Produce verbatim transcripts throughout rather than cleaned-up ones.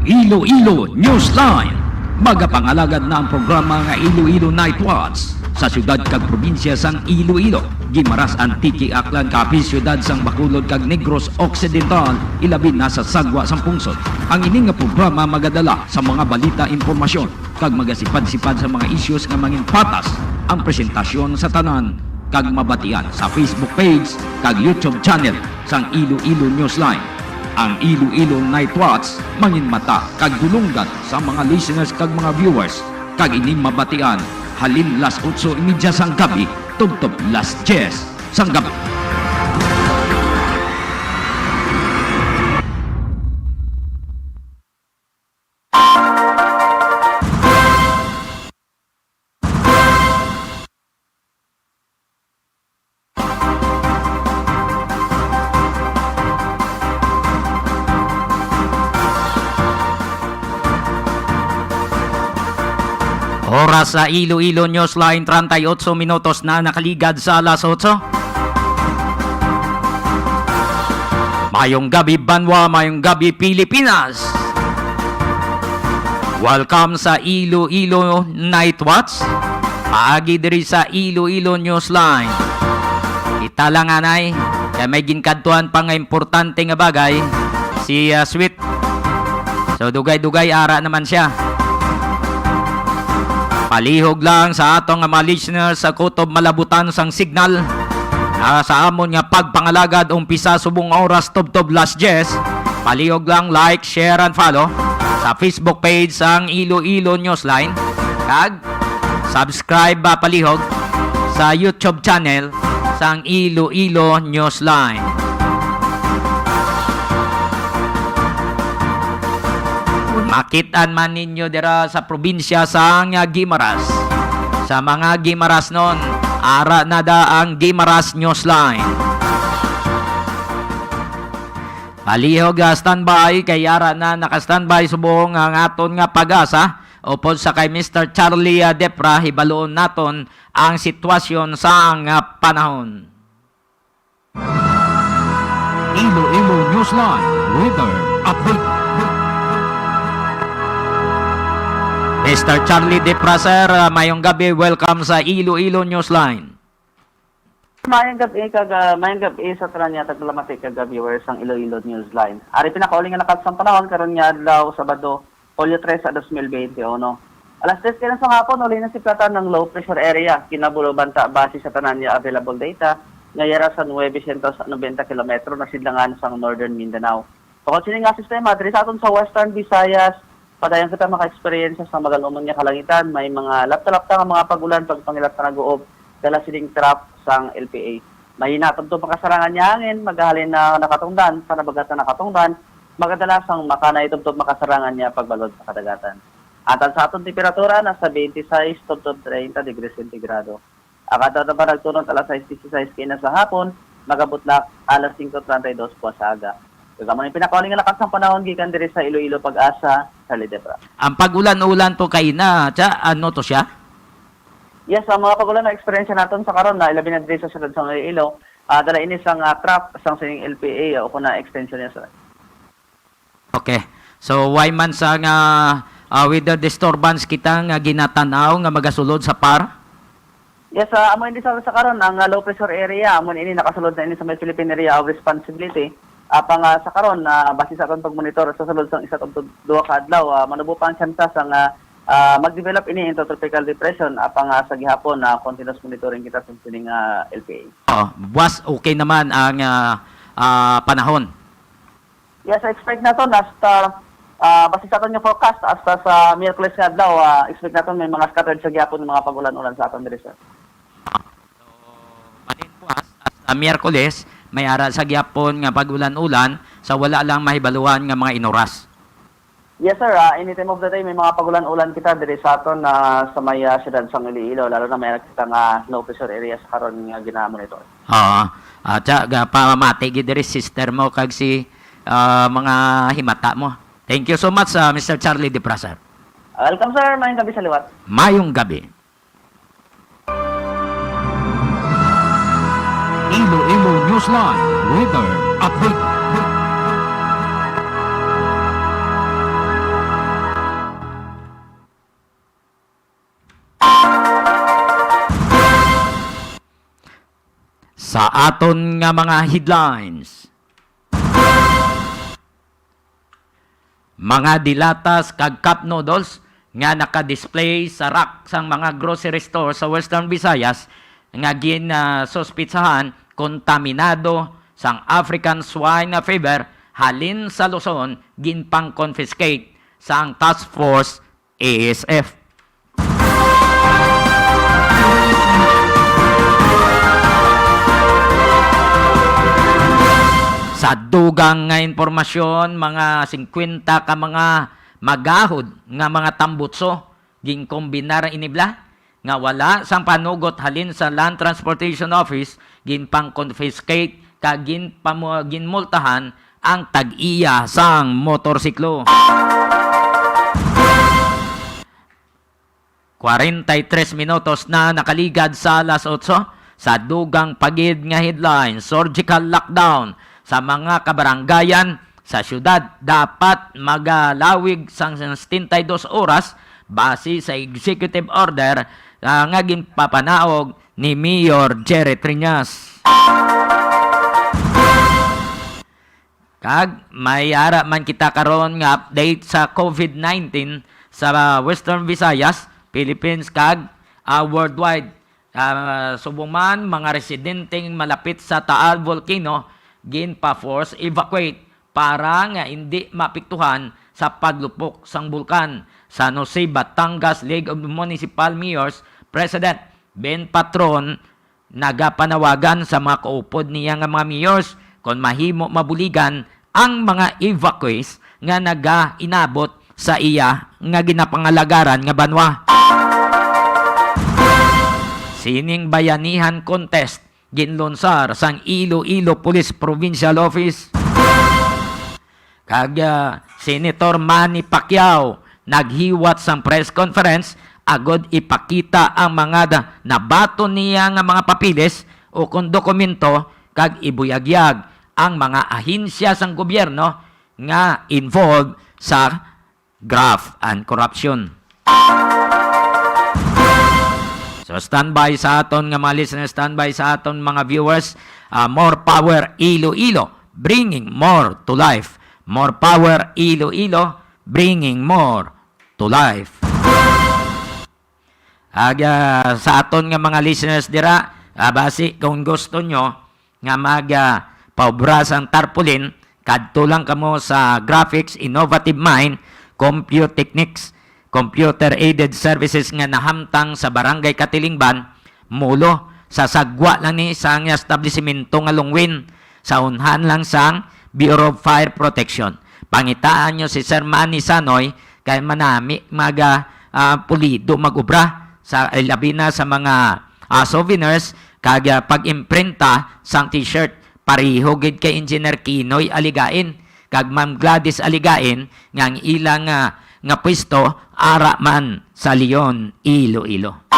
Iloilo Newsline. Magapangalagad na ang programa nga Iloilo Night Watch sa siyudad kag probinsya sang Iloilo, Guimaras, Antique, Aklan, Capiz, siyudad sang Bacolod kag Negros Occidental, ilabi na sa Sagwa sang Pungsod. Ang ini nga programa magadala sa mga balita, impormasyon, kag magasipad-sipad sa mga issues nga manginpatas ang presentasyon sa tanan kag mabatian sa Facebook page kag YouTube channel sang Iloilo Newsline. Ang Iloilo Night Watch manginmata kag dulonggan sa mga listeners kag mga viewers, kag ini mabatian halin las otso y media sang gabi tubtob las diyes sang gabi. Oras sa Iloilo Newsline, treinta y ocho minutos na nakaligad sa alas otso. Mayong gabi, banwa. Mayong gabi, Pilipinas. Welcome sa Iloilo Night Watch. Paagi diri sa Iloilo Newsline. Kita lang, anay, kay may ginkadtuan pa nga importante nga bagay si, ah, Sweet. So, dugay-dugay, ara naman siya. Palihog lang sa ato nga mga listeners sa kutob malabutan sang signal, ah, sa amon nga pagpangalagad umpisa subong oras tubtob las diyes. Palihog lang, like, share, and follow sa Facebook page sang Iloilo Newsline, kag subscribe, ah, palihog sa YouTube channel sang Iloilo Newsline. Makit-an man ninyo dira sa probinsya sang Guimaras. Sa mga Guimarasnon, ara na da ang Guimaras Newsline. Palihog, ah, standby, kay ara na naka-standby subong ang aton nga PAGASA. Upod sa kay Mister Charlie, ah, Depra, hibaluon naton ang sitwasyon sang, ah, panahon. Iloilo Newsline Weather Update. Mister Charlie Depra, sir, ah, mayong gabi. Welcome sa Iloilo Newsline. Mayong gabi kag, ah, mayong gabi sa tanan niya, taglamati kag, ah, viewers sang Iloilo Newsline. Ari pinakauli nga lakat sang panahon karon nga adlaw, Sabado, Hulyo tres sa dos mil bente uno. Alas tres kay na sa hapon, uli na siplatan ang low pressure area. Kinabulo banta base sa tanan niya available data nga yara sa nuwebe siyentos nobenta kilometro na sidlangan sang Northern Mindanao. Bukod sini nga sistema, diri sa aton sa Western Visayas, padayon kita maka-experience sa magalumon nga kalangitan. May mga lapta-lapta nga mga pag-ulan, pagpangilap sa nag-uob, dala sining trough sang L P A. Mahina tubtob makasarangan nga hangin, magahalin na nakatungdan, sa nabagat na nakatungdan, magadala sang makanay tubtob makasarangan nga pagbalod sa kadagatan. Atang sa aton temperatura, nasa twenty-six tubtob treinta degrees centigrado. Ang adlaw naman nagtunod alas sais dieciséis kaina sa hapon, magabutlak alas singko treinta y dos puas sa aga. Kag amo ni pinakauli nga lakat sang panahon gikan diri sa Iloilo, PAGASA, Charlie Depra. Ang pag-ulan-ulan to kaina, tsa, ano to siya? Yes, ang mga pag-ulan na eksperyensya naton sa karon na ilabi na diri sa siyudad sa Iloilo, ah, dala ini sang, ah, trough sang sining L P A, ah, o kuna extension niya, sir. Okay. So, why man sa nga, ah, weather disturbance kita nga ginatan-aw nga magasulod sa par? Yes, ah, amo ini sa, sa karon ang, ah, low pressure area, amo ini nakasulod na ini sa may Philippine Area of Responsibility. Apang, ah, sa karon, ah, base sa aton pagmonitor, sa sulod sang isa tubtob duha ka adlaw, ah, manubo pa ang tsansa sa nga, ah, mag-develop ini into tropical depression. Apang, ah, sa gihapon, ah, continuous monitoring kita sa sining, ah, L P A. Oh, buwas okay naman ang, ah, ah, panahon. Yes, expect naton hasta, ah, base sa aton nga forecast, hasta sa Miyerkules nga adlaw, ah, expect naton may mga scattered sa gihapon nga mga pag-ulan-ulan sa aton diri, sir. So, balhin buwas, hasta Miyerkules, may ara sa gihapon nga pag-ulan-ulan sa wala lang mahibaluan nga mga inuras. Yes, sir. Ah, any time of the day, may mga pag-ulan-ulan kita diri sa aton, ah, sa may, ah, siyudad sang Iloilo, lalo na may kita nga low pressure area sa karon nga gina-monitor. Oo. At sa, ga-, pamati gid diri sister mo kag si, ah, mga himata mo. Thank you so much, ah, Mister Charlie Dipra, sir. Welcome, sir. Mayong gabi sa liwat. Mayong gabi. Iloilo Newsline Weather Update. Sa aton nga mga headlines, mga dilatas kag cup noodles nga naka-display sa rack sang mga grocery store sa Western Visayas nga gin, ah, suspitsahan kontaminado sang African Swine Fever halin sa Luzon, ginpang-confiscate sang Task Force A S F. Sa dugang nga impormasyon, mga singkwenta ka mga magahod nga mga tambutso ginkombinar inibla nga wala sang panugot halin sa Land Transportation Office, ginpang-confiscate kag ginpamu-, ginmultahan ang tag-iya sang motorsiklo. Kwarenta y tres minutos na nakaligad sa alas otso. Sa dugang pa gid nga headline, surgical lockdown sa mga kabarangayan sa siyudad dapat magalawig sang setenta y dos oras base sa executive order, ah, nga ginpapanaog ni Mayor Jerry Triñas. Kag may ara man kita karon nga update sa COVID nineteen sa Western Visayas, Philippines, kag, ah, worldwide. Ah, subong man, mga residenteng malapit sa Taal Volcano ginpa-force evacuate para nga indi maapektuhan sa paglupok sang bulkan. San Jose, Batangas, League of Municipal Mayors President Ben Patron nagapanawagan sa mga kaupod niya nga mga mayors kon mahimo mabuligan ang mga evacuees nga nagainabot sa iya nga ginapangalagaran nga banwa. Sining bayanihan contest ginlunsar sang Iloilo Police Provincial Office. Kag, ah, Senator Manny Pacquiao naghiwat sang press conference agod ipakita ang mga da-, nabaton niya nga mga papeles o kon dokumento kag ibuyagyag ang mga ahensya sang gobyerno nga involved sa graft and corruption. So, standby sa aton nga mga listeners, standby sa aton mga viewers. Ah, more power, Iloilo, bringing more to life. More power, Iloilo, bringing more to life. Aga, sa aton nga mga listeners dira, ah, basi kung gusto nyo, nga mag, ah, paubra sang tarpaulin, kadto lang kamo sa Graphics Innovative Mind Computechnics, computer-aided services nga nahamtang sa Barangay Katilingban, Molo. Sa sagwa lang ni sa nga establisimento nga lungwin, sa unhan lang sang Bureau of Fire Protection. Pangitaan nyo si Sir Manny Sanoy kay manami maga, ah, pulido mag-ubra sa, eh, labi na sa mga, ah, souvenirs kag, ah, pag-imprinta sang t-shirt. Pareho gid kay Engineer Kinoy Aligain kag Ma'am Gladys Aligain nga ang ilang, ah, nga pwesto ara man sa Leon, Iloilo.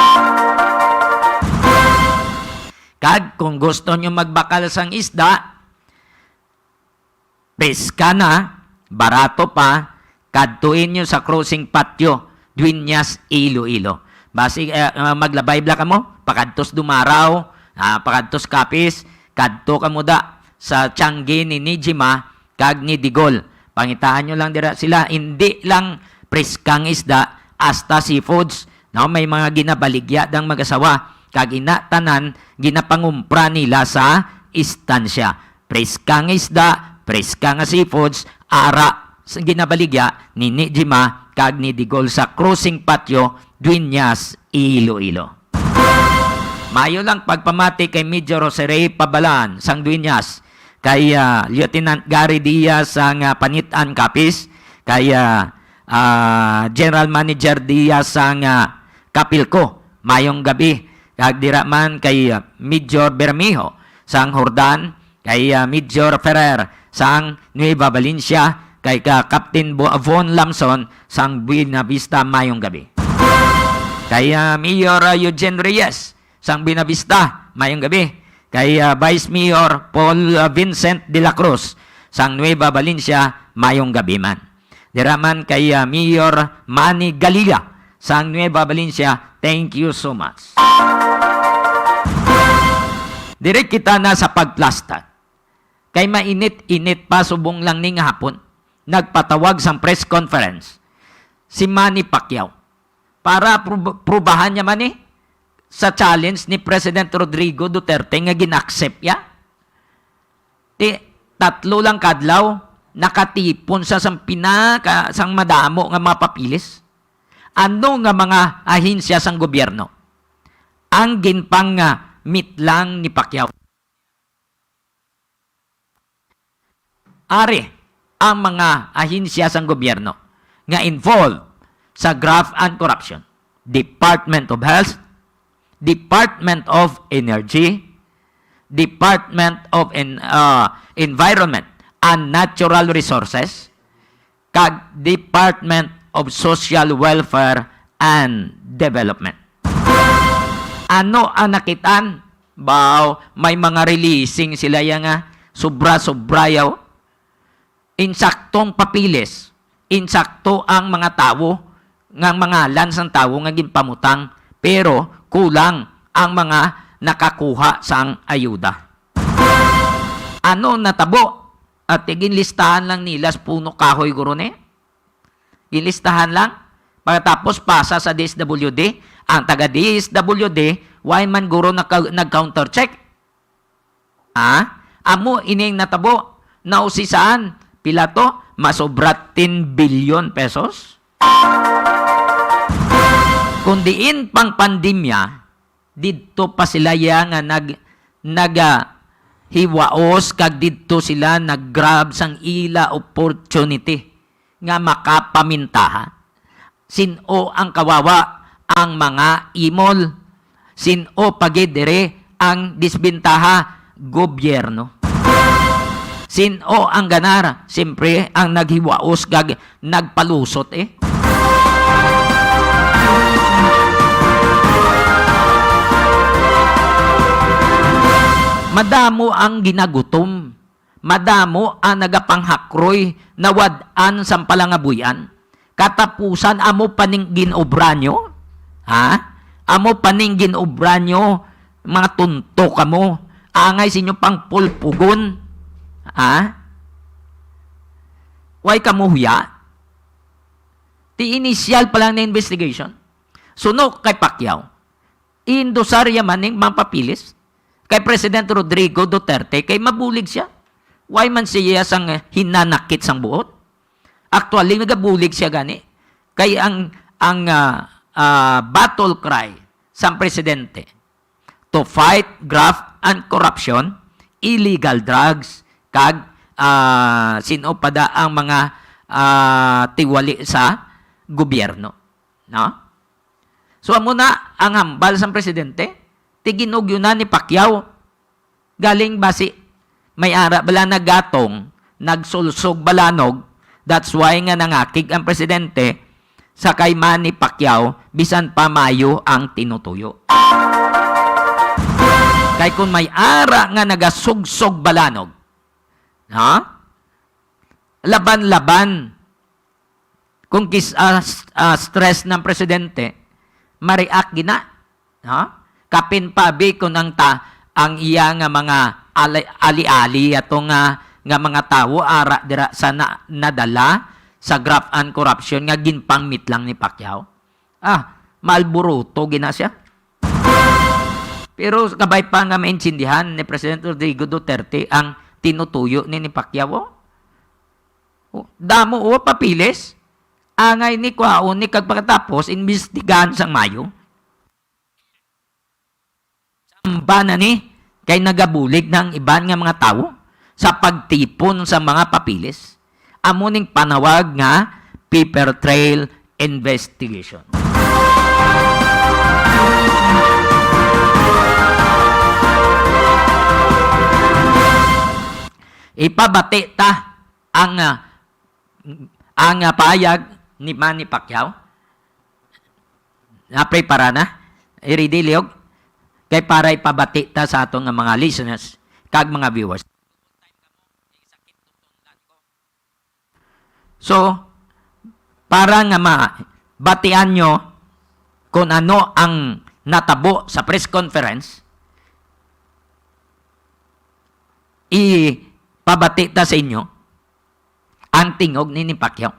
Kag kung gusto nyo magbakal sang isda, preska na, barato pa, kadtuin nyo sa Crossing Patio, Dueñas, Iloilo. Basi, eh, eh, maglabay bala kamo, pakadtos Dumaraw, ah, pakadtos Capiz, kadto kamo da sa tiangge ni Nijima kag ni Digol. Pangitaan nyo lang dira sila, indi lang preskang isda, hasta seafoods, no? May mga ginabaligya dang mag-asawa, kag ina tanan ginapangumpra nila sa istansya. Preska nga isda, preska nga seafoods, ara sa ginabaligya ni Nijima kag ni Digol sa Crossing Patio, Dueñas, Iloilo. Mayo lang pagpamati kay Major Jose Rey Pabalan sang Dueñas, kay, ah, Lieutenant Gary Diaz sang, ah, Panitan, Capiz, kay, ah, ah, General Manager Diaz sang, ah, Capilco. Mayong gabi. Kag dira man kay, ah, Major Bermejo sang Jordan, kay, ah, Major Ferrer sang Nueva Valencia, kay ka Captain Bo-, Von Lamson sang Buenavista, mayong gabi. Kay, ah, Mayor, ah, Eugene Reyes sang Buenavista, mayong gabi. Kay, ah, Vice Mayor Paul, ah, Vincent de la Cruz sang Nueva Valencia, mayong gabi man. Dira man kay, ah, Mayor Manny Gallia sang Nueva Valencia, thank you so much. Diri kita na sa pagplastar. Kay mainit-init pa subong lang ning hapon, nagpatawag sang press conference si Manny Pacquiao para prub-, prubahan niya man ni sa challenge ni President Rodrigo Duterte nga gin-accept niya. Ti, tatlo lang kadlaw, nakatipon sa, sang pinaka, sang madamo nga mga papilis. Ano nga mga ahensya sang gobyerno ang ginpang, ah, mitlang ni Pacquiao? Ari ang mga ahensya sang gobyerno nga involved sa graft and corruption: Department of Health, Department of Energy, Department of En-, ah, Environment and Natural Resources, kag Department of Social Welfare and Development. Ano ang nakitaan? Baw, may mga releasing sila ya nga sobra-sobra yaw. Insaktong papilis, insakto ang mga tawo, nga ngalan sang tawo nga ginpamutang, pero kulang ang mga nakakuha sang ayuda. Ano natabo? At ginlistahan lang nila sa puno kahoy, guro, ni? Ginlistahan lang. Pagkatapos, pasa sa D S W D. Ang taga D S W D, why man, guro, nagka-, nag-counter check? Ah? Amo ining natabo. Nausisan, pila to? Masobra ten billion pesos. Kung diin pang pandemya, didto pa sila ya nga nag-, naga-, hiwaos, kag didto sila nag-grab sang ila opportunity nga makapamintaha. Sin-o ang kawawa? Ang mga imol. Sin-o pa gid diri ang disbentaha? Gobyerno. Sin-o ang ganar? Siyempre, ang naghiwaos kag nagpalusot, eh. Madamo ang ginagutom. Madamo ang nagapangharoy, nawad-an sang palangabuy-an. Katapusan, amo pa ning gin-obra nyo? Ha? Amo pa ning gin-obra nyo, mga tunto kamo. Angay sa inyo pang pulpugon. Ha? Way kamo huya? Ti inisyal pa lang na investigation. Suno kay Pacquiao, i-endosar ya man ning mga papilis kay President Rodrigo Duterte kay mabulig siya. Why man siya sang hinanakit sang buot? Actually, nagabulig siya gani. Kay ang, ang, ah, ah, battle cry sang presidente, to fight graft and corruption, illegal drugs, kag, ah, sin-o pa da ang mga, ah, tiwali sa gobyerno. No? So, amo na ang hambal sang presidente, ti gin-ugyonan ni Pacquiao. Galing basi may ara bala naggatong, nagsulsog balanog, that's why nga nangakig ang presidente sa kay Manny Pacquiao, bisan pa maayo ang tinutuyo. Kay kung may ara nga nagasugsog balanog, ha? Laban-laban. Kung kis-, ah, s-, ah, stress ng presidente, ma-react gina, ha? Kapin pa, bi, kung ang ta-, ang iya nga mga ali-, ali-ali ato nga, nga mga tawo ara dira sa na-, nadala sa graft and corruption nga ginpangmitlang ni Pacquiao. Ah, maalburuto gina siya. Pero kabay pa nga maintindihan ni President Rodrigo Duterte ang tinutuyo ni, ni Pacquiao. Oh, damo, oh, papilis. Angay ni kwaon ni kag pagkatapos imbestigahan sang mayo. Samba na ni kay nagabulig na ang iban nga mga tawo sa pagtipon sa mga papilis. Amo ning panawag nga paper trail investigation. Ipabati ta ang, ah, ang, ah, pahayag ni Manny Pacquiao. Naprepara na? I-ready, Liog? Kay para ipabati ta sa aton nga mga listeners kag mga viewers. So, para nga mabatian nyo kung ano ang natabo sa press conference, ipabati ta sa inyo ang tingog ni, ni Pacquiao.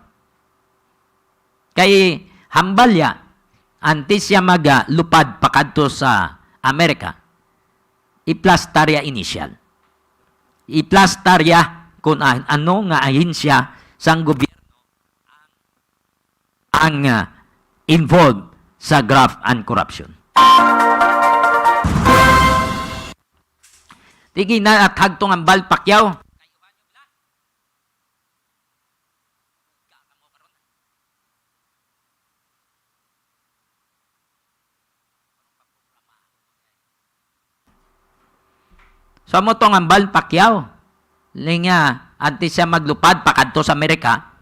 Kay hambal ya, antes siya maglupad pakadto sa Amerika, iplastar ya initial. Iplastar ya kung an-, ano nga ahensya sang gobyerno ang, ah, involved sa graft and corruption. Sige na at hagtong ang bal, Pacquiao. So, amo tong hambal, Pacquiao. Ni nga, antes siya maglupad pakadto sa Amerika,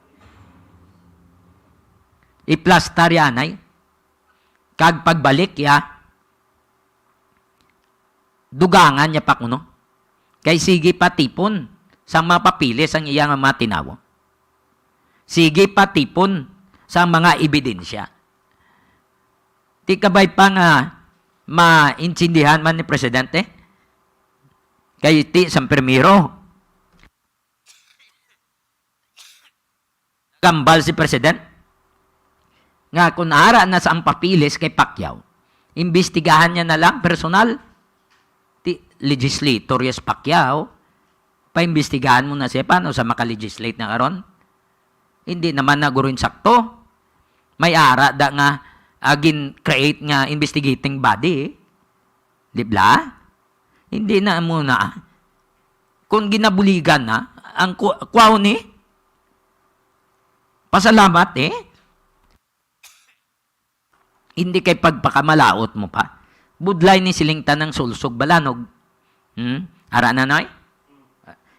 iplastar ya anay. Kag pagbalik ya, dugangan niya pa kuno. Kay sige pa tipon sang mga papeles ang iya nga mga tinawo. Sige pa tipon sang mga ebidensya. Ti kabay pa nga maintindihan man ni Presidente. Kay ti sang primero, gambal si President nga kung ara na sa ang papeles kay Pacquiao, imbestigahan niya na lang personal. Ti legislator ya si Pacquiao, paimbestigahan mo na siya, paano sa maka-legislate na karon? Hindi naman na guro insakto. May ara da nga, ah, gin-create nga investigating body, eh. Di ba? Hindi na mo na. Kung ginabuligan na, ang ku-, kwaw ni, pasalamat, eh. Hindi kay pagpakamalaot mo pa. Budlay ni siling tanang sulsog balanog. Hmm? Ara na, Noy?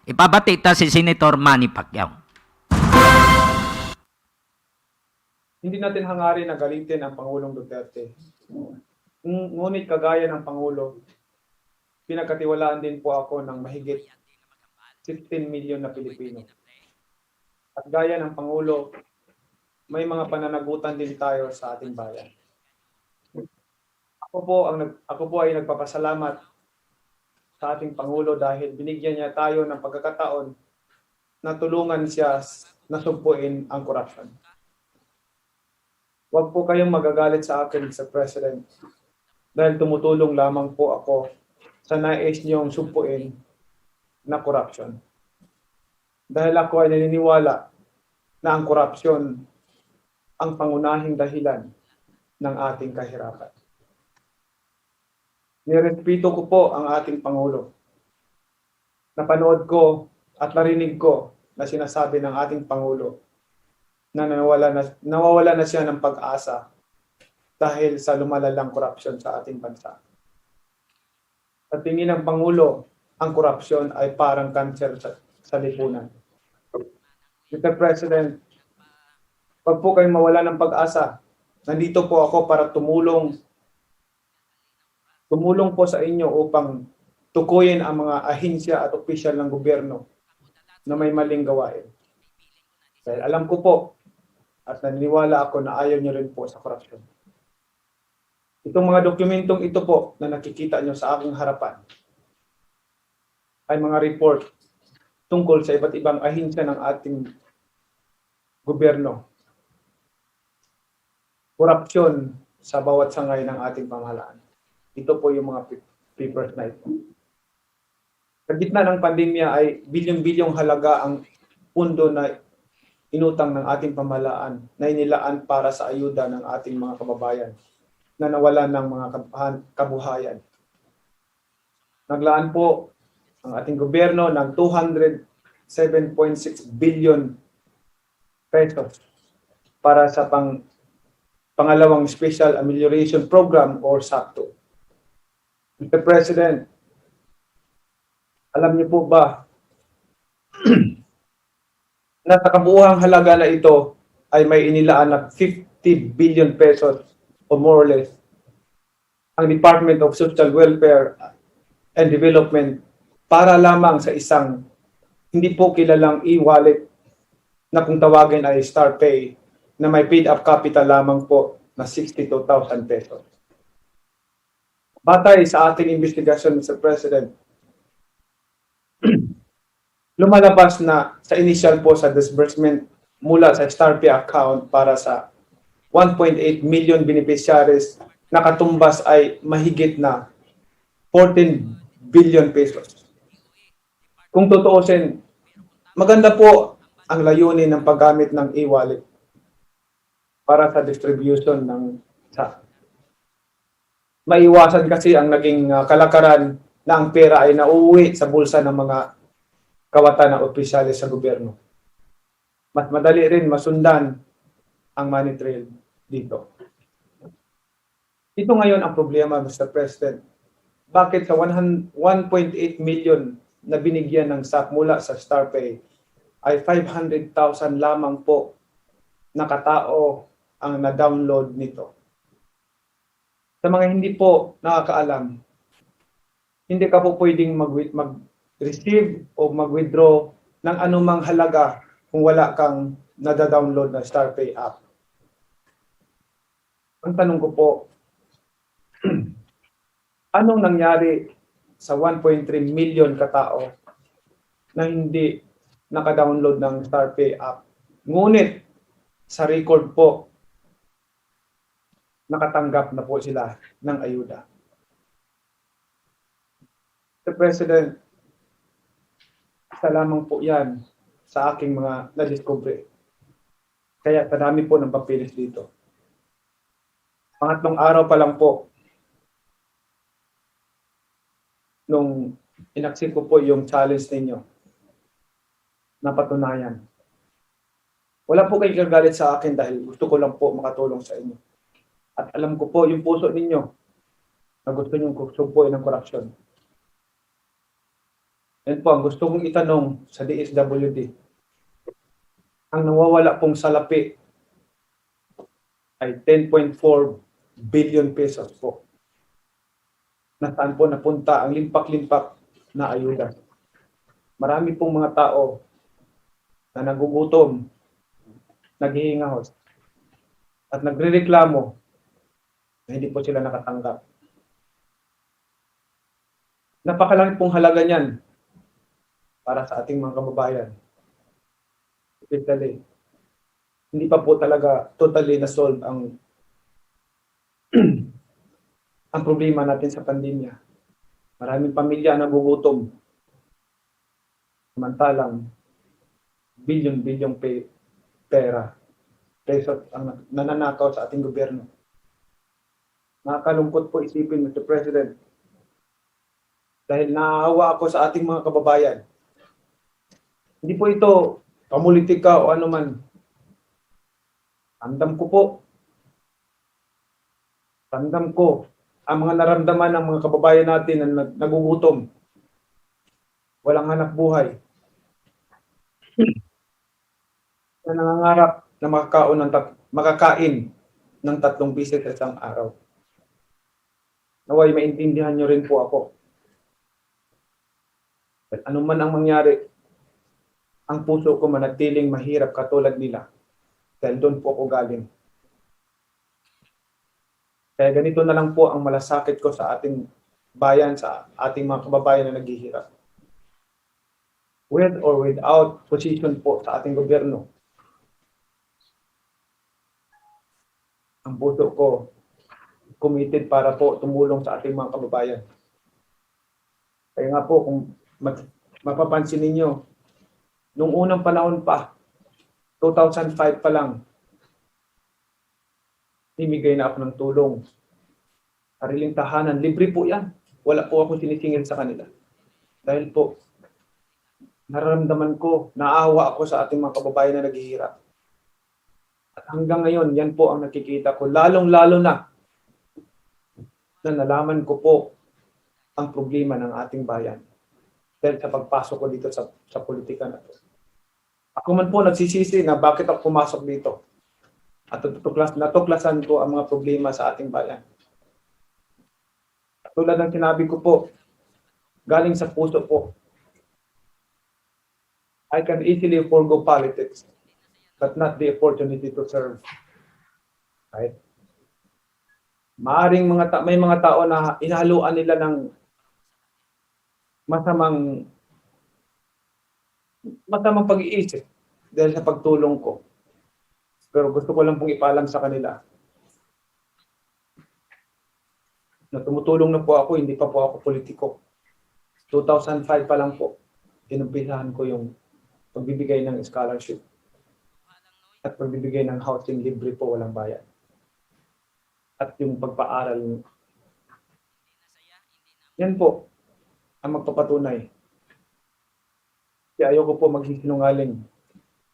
Ipabati ta si Senator Manny Pacquiao. Hindi natin hangarin na galitin ang Pangulong Duterte. Ng-, ngunit kagaya ng Pangulo, pinagkatiwalaan din po ako ng mahigit sixteen million na Pilipino. At gaya ng Pangulo, may mga pananagutan din tayo sa ating bayan. Ako po ang nag-, ako po ay nagpapasalamat sa ating Pangulo dahil binigyan niya tayo ng pagkakataon na tulungan siya s-, na sugpuin ang korupsyon. Huwag po kayong magagalit sa akin, Mister President, dahil tumutulong lamang po ako sa nais niyong sugpuin na korupsyon. Dahil ako ay naniniwala na ang korupsyon ang pangunahing dahilan ng ating kahirapan. Nirespeto ko po ang ating Pangulo. Napanood ko at narinig ko na sinasabi ng ating Pangulo na nawawala na, nawawala na siya ng pag-asa dahil sa lumalalang korupsyon sa ating bansa. Sa tingin ng Pangulo, ang korupsyon ay parang kanser sa, sa lipunan. Mister President, wag po kayong mawala ng pag-asa. Nandito po ako para tumulong, tumulong po sa inyo upang tukuyin ang mga ahensya at opisyal ng gobyerno na may maling gawain. Dahil alam ko po at naniniwala ako na ayaw niyo rin po sa korupsyon. Itong mga dokumentong ito po na nakikita nyo sa aking harapan ay mga report tungkol sa iba't ibang ahensya ng ating gobyerno. Korupsyon sa bawat sangay ng ating pamahalaan. Ito po yung mga pi-, papers na ito. Sa gitna ng pandemya ay bilyon-bilyong halaga ang pundo na inutang ng ating pamahalaan na inilaan para sa ayuda ng ating mga kababayan na nawalan ng mga kabuhan-, kabuhayan. Naglaan po ang ating gobyerno ng two hundred seven point six billion pesos para sa pang-, pangalawang Special Amelioration Program or SAPTO. Mister President, alam niyo po ba na sa kabuuhang halaga na ito ay may inilaan na fifty billion pesos o more or less ang Department of Social Welfare and Development para lamang sa isang hindi po kilalang e-wallet na kung tawagin ay StarPay na may paid-up capital lamang po na sixty-two thousand pesos. Batay sa ating investigasyon, Mister President, Lumalabas na sa initial po sa disbursement mula sa StarPay account para sa one point eight million beneficiaries, nakatumbas ay mahigit na fourteen billion pesos. Kung tutuusin, maganda po ang layunin ng paggamit ng e-wallet para sa distribution ng sa maiwasan kasi ang naging, ah, kalakaran na ang pera ay nauuwi sa bulsa ng mga kawatan ng opisyales sa gobyerno. Mas madali rin masundan ang money trail dito. Ito ngayon ang problema, Mister President. Bakit sa one hundred, one point eight million na binigyan ng SAF mula sa StarPay ay five hundred thousand lamang po na katao ang na-download nito? Sa mga hindi po nakakaalam, hindi ka po pwedeng mag-, mag-receive o mag-withdraw ng anumang halaga kung wala kang nada-download na StarPay app. Ang tanong ko po, anong nangyari sa one point three million katao na hindi naka-download ng StarPay app? Ngunit sa record po, nakatanggap na po sila ng ayuda. Mister President, isa lamang po yan sa aking mga nadiskubre. Kaya kadami po ng papeles dito. Pangatlong araw pa lang po, nung in-accept ko po yung challenge ninyo, napatunayan. Wala po kayo kagalit sa akin dahil gusto ko lang po makatulong sa inyo. At alam ko po yung puso ninyo na gusto niyong sugpuin ang korupsyon. Yan po ang gusto kong itanong sa D S W D. Ang nawawala pong salapi ay ten point four billion pesos po. Nasaan po napunta ang limpak-limpak na ayuda? Marami pong mga tao na nagugutom, naghihingahos, at nagrereklamo na hindi po sila nakatanggap. Napakalaki pong halaga niyan para sa ating mga kababayan. Especially, hindi pa po talaga totally na-solve ang, ang problema natin sa pandemya. Maraming pamilya ang nagugutom. Samantalang, bilyon-bilyong pe-, pera, pesos ang na-, nananakaw sa ating gobyerno. Nakakalungkot po isipin, Mister President, dahil naawa ako sa ating mga kababayan. Hindi po ito pamulitika o ano man. Ramdam ko po. Ramdam ko ang mga naramdaman ng mga kababayan natin na nag-, nagugutom, walang hanap buhay, na nangangarap na makakaon ng tat-, makakain ng tatlong beses sa isang araw. Naway maintindihan niyo rin po ako. At ano man ang mangyari, ang puso ko manatiling mahirap katulad nila, dahil doon po ako galing. Kaya ganito na lang po ang malasakit ko sa ating bayan, sa ating mga kababayan na naghihirap. With or without position po sa ating gobyerno, ang puso ko committed para po tumulong sa ating mga kababayan. Kaya nga po, kung ma-, mapapansin ninyo, nung unang panahon pa, two thousand five pa lang, namigay na ako ng tulong. Sariling tahanan, libre po yan. Wala po akong sinisingil sa kanila. Dahil po, nararamdaman ko, naawa ako sa ating mga kababayan na naghihirap. At hanggang ngayon, yan po ang nakikita ko, lalong-lalo na na nalaman ko po ang problema ng ating bayan dahil sa pagpasok ko dito sa, sa politika na to. Ako man po nagsisisi na bakit ako pumasok dito. At natuklas-, natuklasan ko ang mga problema sa ating bayan. Tulad ng sinabi ko po, galing sa puso po. I can easily forgo politics, but not the opportunity to serve. Right? Maaring mga ta-, may mga tao na hinahaluan nila ng masamang masamang pag-iisip dahil sa pagtulong ko. Pero gusto ko lang pong ipaalam sa kanila na tumutulong na po ako, hindi pa po ako politiko. Two thousand five pa lang po, inumpisahan ko yung pagbibigay ng scholarship at pagbibigay ng housing libre po, walang bayad. At yung pagpaaral. Yan po ang magpapatunay. Kaya ayoko po magsisinungaling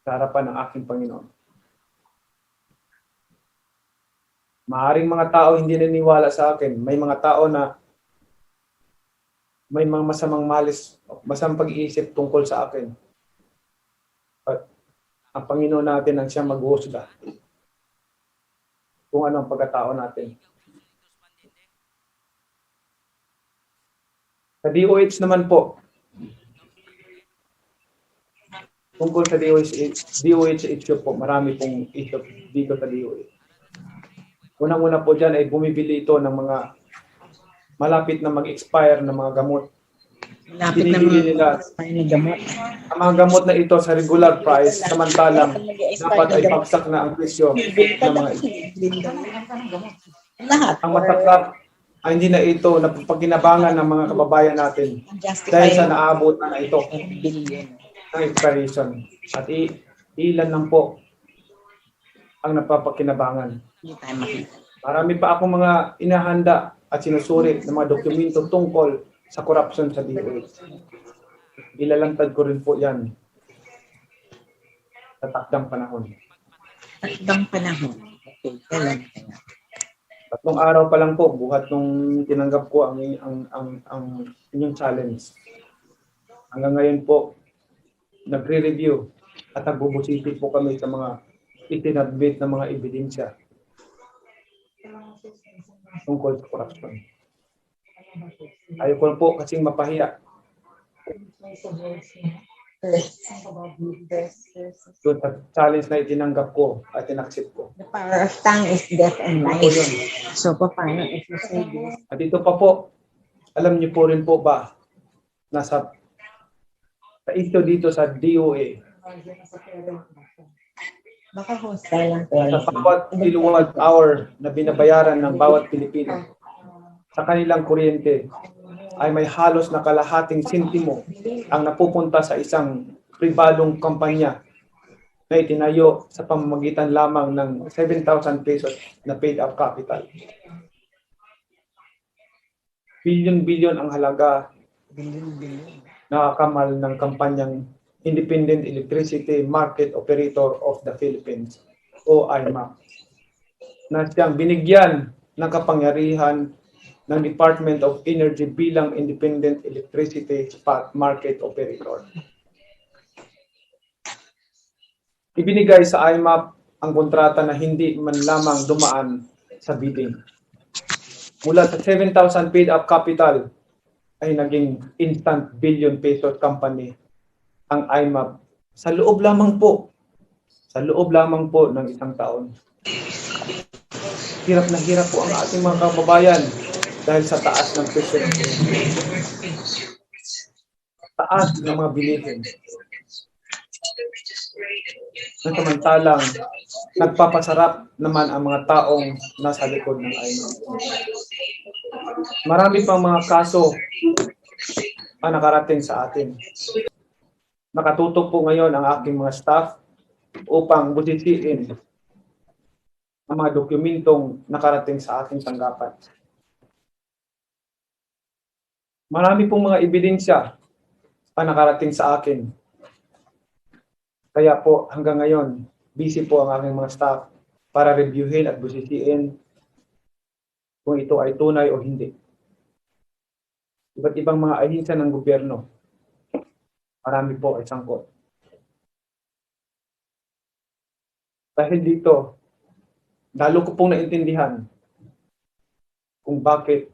sa harapan ng aking Panginoon. Maaring mga tao hindi naniniwala sa akin. May mga tao na may mga masamang malis, masamang pag-iisip tungkol sa akin. But ang Panginoon natin ang siyang maghuhusga kung ano ang pagkatao natin. Sa D O H naman po, tungkol sa D O H, D O H issue po, marami pong issue dito sa D O H. Unang-una po dyan ay bumibili ito ng mga malapit na mag-expire na mga gamot. Malapit na mga nila ang gamot. Ang mga gamot na ito sa regular price, samantalang dapat ay bagsak na ang presyo ng mga ito. Lahat. Ang masaklap ay hindi na ito napapakinabangan ng mga kababayan natin dahil sa naabot na, na ito ng expiration. At i ilan lang po ang napapakinabangan. Marami pa akong mga inahanda at sinusuri ng mga dokumento tungkol sa korupsyon sa D O H. Ilalantad ko rin po yan sa takdang panahon. Takdang panahon. Okay, ilalantad. Tatlong araw pa lang po, buhat nung tinanggap ko ang, ang, ang, ang inyong challenge. Hanggang ngayon po, nagre-review at nagbubusisi po kami sa mga itinadmit na mga ebidensya tungkol sa korupsyon. Ayaw ko po kasing mapahiya. Doon sa challenge na itinanggap ko at inaccept ko. The power of tongue is death and life. So, paano if you say this? At ito pa po, alam niyo po rin po ba, nasa sa ito dito sa D O A. Baka hostile lang to. Sa bawat kilowatt hour na binabayaran ng bawat Pilipino sa kanilang kuryente ay may halos na kalahating sentimo ang napupunta sa isang pribadong kampanya na itinayo sa pamamagitan lamang ng seven thousand pesos na paid up capital. Bilyon-bilyon ang halaga na kamal ng kampanyang Independent Electricity Market Operator of the Philippines o I M A P na siyang binigyan ng kapangyarihan ng Department of Energy bilang Independent Electricity Spot Market Operator. Ibinigay sa I M A P ang kontrata na hindi man lamang dumaan sa bidding. Mula sa seven thousand paid up capital ay naging instant billion pesos company ang I M A P sa loob lamang po, sa loob lamang po ng isang taon. Hirap na hirap po ang ating mga kababayan dahil sa taas ng presyo. Taas ng mga bilihin. Na samantalang nagpapasarap naman ang mga taong nasa likod ng I M A P. Marami pang mga kaso ang nakarating sa atin. Nakatutok po ngayon ang aking mga staff upang busisiin ang mga dokumentong nakarating sa aking tanggapan. Marami pong mga ebidensya ang nakarating sa akin. Kaya po, hanggang ngayon, busy po ang aking mga staff para reviewin at busisiin kung ito ay tunay o hindi. Iba't ibang mga ahensya ng gobyerno, marami po ay sangkot. Dahil dito, lalo ko pong naintindihan kung bakit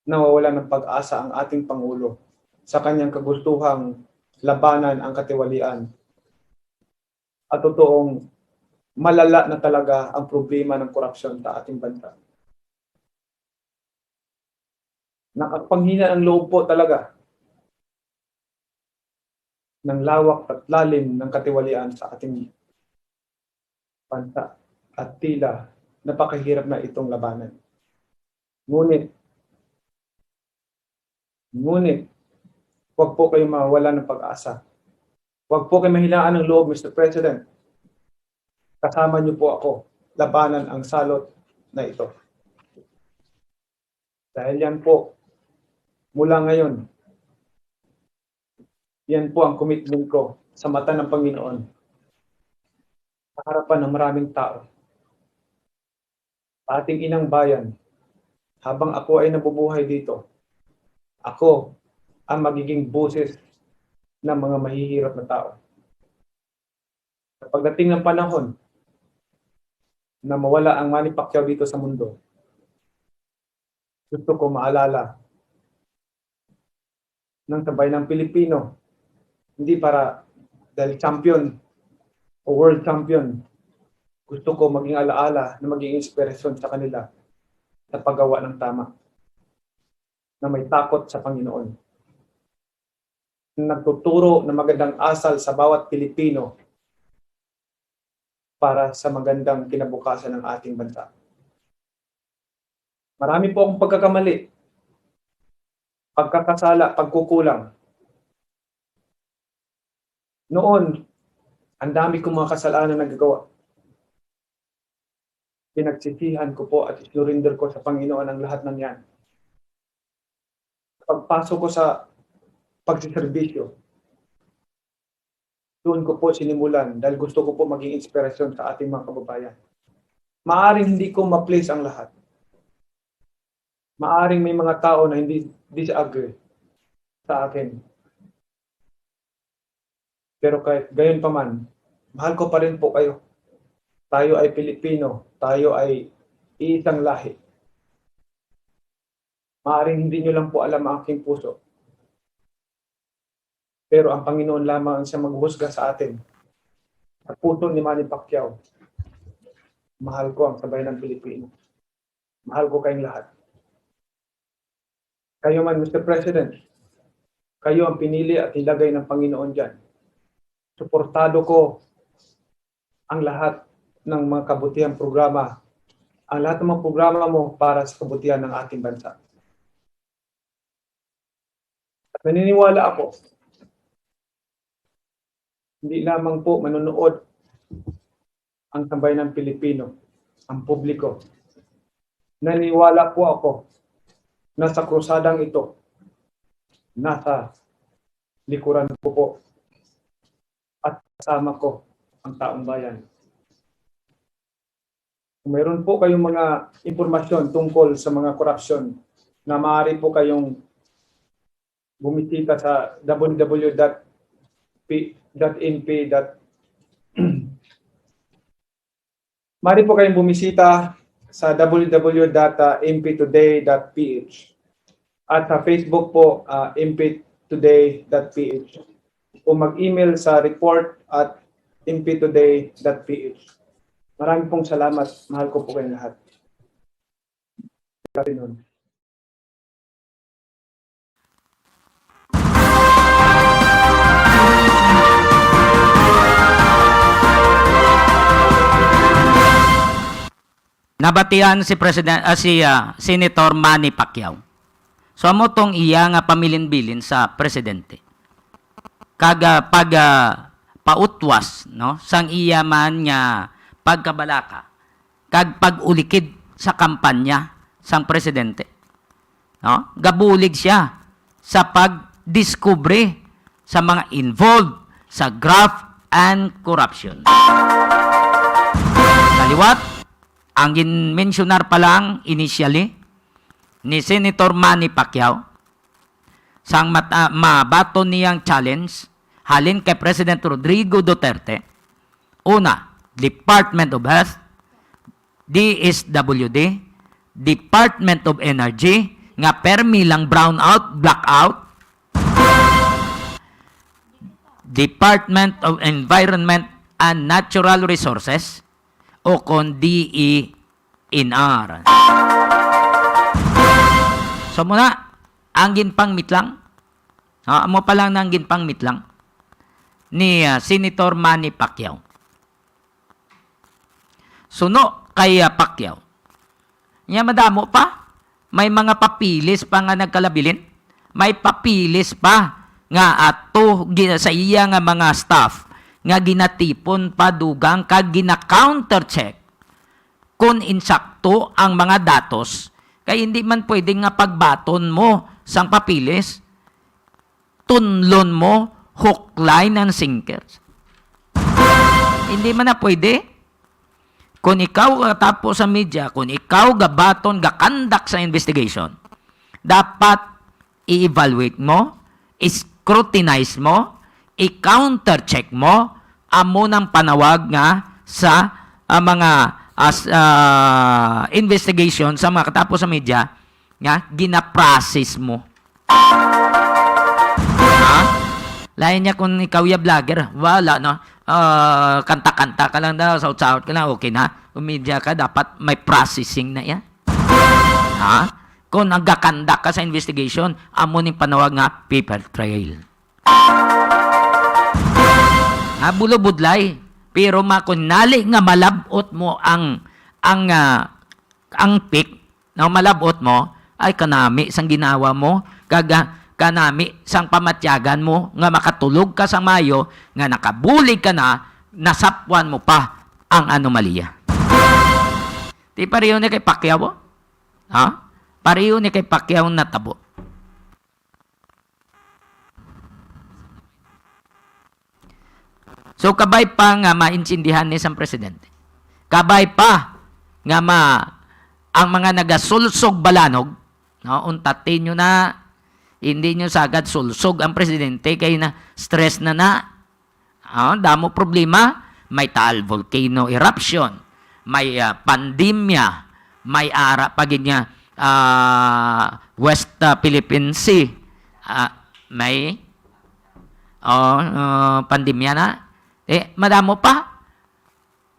nawawalan ng pag-asa ang ating Pangulo sa kanyang kagustuhang labanan ang katiwalian. At totoong malala na talaga ang problema ng korupsyon sa ating bansa. Nakapanghinang loob po talaga. ng lawak at lalim ng katiwalian sa ating bansa at tila napakahirap na itong labanan. Ngunit, ngunit, huwag po kayo mawala ng pag-asa. Huwag po kayo mahinaan ng loob, Mister President. Kasama niyo po ako labanan ang salot na ito. Dahil yan po, mula ngayon, yan po ang commitment ko sa mata ng Panginoon, sa harapan ng maraming tao. Sa ating inang bayan, habang ako ay nabubuhay dito, ako ang magiging boses ng mga mahihirap na tao. Sa pagdating ng panahon na mawala ang Manny Pacquiao dito sa mundo, gusto ko maalala ng sambayanang Pilipino, hindi para dahil champion o world champion, gusto ko maging alaala na maging inspirasyon sa kanila sa paggawa ng tama, na may takot sa Panginoon, na nagtuturo ng magandang asal sa bawat Pilipino para sa magandang kinabukasan ng ating bansa. Marami po akong pagkakamali, pagkakasala, pagkukulang. Noon, ang dami kong mga kasalanan na nagagawa. Pinagsisihan ko po at isinurinder ko sa Panginoon ang lahat ng yan. Pagpasok ko sa pagsiservisyo, doon ko po sinimulan dahil gusto ko po maging inspirasyon sa ating mga kababayan. Maaring hindi ko ma-please ang lahat. Maaring may mga tao na hindi disagree sa akin. Pero kahit gayon pa man, mahal ko pa rin po kayo. Tayo ay Pilipino, tayo ay iisang lahi. Maaring hindi nyo lang po alam ang aking puso. Pero ang Panginoon lamang ang siyang maghuhusga sa atin. Sa puso ni Manny Pacquiao, mahal ko ang sambayanang Pilipino. Mahal ko kayong lahat. Kayo man, Mister President, kayo ang pinili at nilagay ng Panginoon dyan. Suportado ko ang lahat ng mga kabutihang programa, ang lahat ng mga programa mo para sa kabutihan ng ating bansa. At naniniwala ako, hindi lamang po manonood ang sambayanang Pilipino, ang publiko. Naniniwala po ako na sa krusadang ito, nasa likuran ko po at kasama ko ang taong bayan. Kung mayroon po kayong mga impormasyon tungkol sa mga korupsyon, na maaari po kayong bumisita sa W W W dot P, dot N P dot, maaari po kayong bumisita sa W W W dot N P today dot P H. At sa Facebook po, ah, N P today dot P H. O mag-email sa report at N P today dot P H. Maraming pong salamat. Mahal ko po kayong lahat. Good afternoon. Nabatian si President, ah, si, ah, Senator Manny Pacquiao. So, amo tong iya nga pamilin-bilin sa presidente. Kag, ah, pag, ah, pautwas, no, sang iya man nga pagkabalaka kag pag-ulikid sa kampanya sang presidente. No? Gabulig siya sa pagdiskubre sa mga involved sa graft and corruption. Kaliwat, ang ginmensyonar pa lang initially ni Senator Manny Pacquiao, sang mat-, ah, mabaton niyang challenge halin kay President Rodrigo Duterte, una, Department of Health, D S W D, Department of Energy, nga permi lang brownout, blackout, Department of Environment and Natural Resources, o kon D E N R. So muna, ang ginpangmitlang, ah, amo pa lang nang ginpangmitlang. ni, ah, Senator Manny Pacquiao. Suno kay, ah, Pacquiao. Nya madamo pa. May mga papeles pa nga nagkalabilin. May papeles pa nga ato gina-, sa iya nga mga staff nga ginatipon pa dugang kag gina-counter check kon insakto ang mga datos, kay hindi man pwede nga pagbaton mo sang papeles, tunlon mo hook, line, and sinker. Hindi man na pwede. Kung ikaw katapo sa media, kung ikaw gabaton, gakandak sa investigation, dapat i-evaluate mo, i-scrutinize mo, i-counter check mo, amo nang panawag nga sa, ah, mga, as, ah, investigation sa mga katapo sa media nga gina-process mo. Ha? Lain niya kung ikaw ya vlogger, wala, no? Ah, kanta-kanta ka lang daw, saut-saut ka lang, okay na. Kung media ka, dapat may processing na yan. Ha? Kung nagakandak ka sa investigation, amo ning panawag nga paper trail. Ha, bulubudlay. Pero makunali nga malab-ot mo ang, ang, ah, ang pick, no, malab-ot mo, ay kanami sang ginawa mo, kag, ah, kanami sang pamatyagan mo nga makatulog ka sa mayo, nga nakabulig ka na, nasapwan mo pa ang anomalya. Di pareho ni kay Pacquiao, oh? Ha? Pareho ni kay Pacquiao natabo. So, kabay pa nga maintindihan ni sang presidente. Kabay pa nga ma-, ang mga nagasulsog balanog, no, untatin nyo na, hindi nyo sagad sulsog ang presidente kay na stress na na. Ah, damo problema. May Taal volcano eruption, may, ah, pandemya, may ara pa gid nga, ah, West, ah, Philippine Sea. Ah, may, oh, ah, pandemya na. Eh, madamo pa.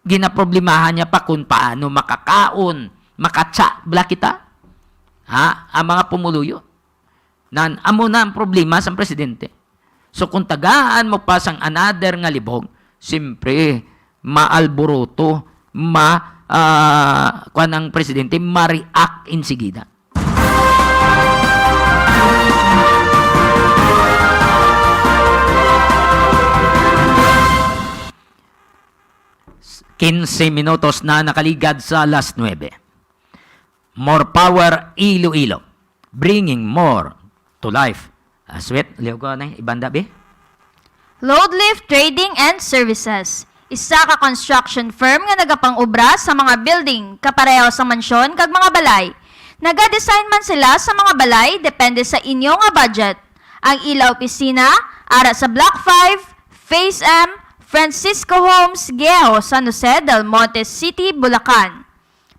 Ginaproblemahan niya pa kung paano makakaon, makatsa bala kita. Ha? Ang mga pumuluyo. Nan, amo na ang problema sang presidente. So, kung tagaan mo pa sang another nga libog, siyempre, maalburuto, ma-, ah, kuwan ang presidente, ma-react insigida. Quince minutos na nakaligad sa alas nuebe. More power, Iloilo. Bringing more to life. Ah, sweet, liw ko na, ibanda, bi? Loadlift Trading and Services. Isa ka construction firm nga nagapang-obra sa mga building, kapareho sa mansyon kag mga balay. Nagadesign man sila sa mga balay, depende sa inyo nga budget. Ang ila opisina, ara sa Block five, Phase M, Francisco Homes, Guejo, San Jose del Monte City, Bulacan.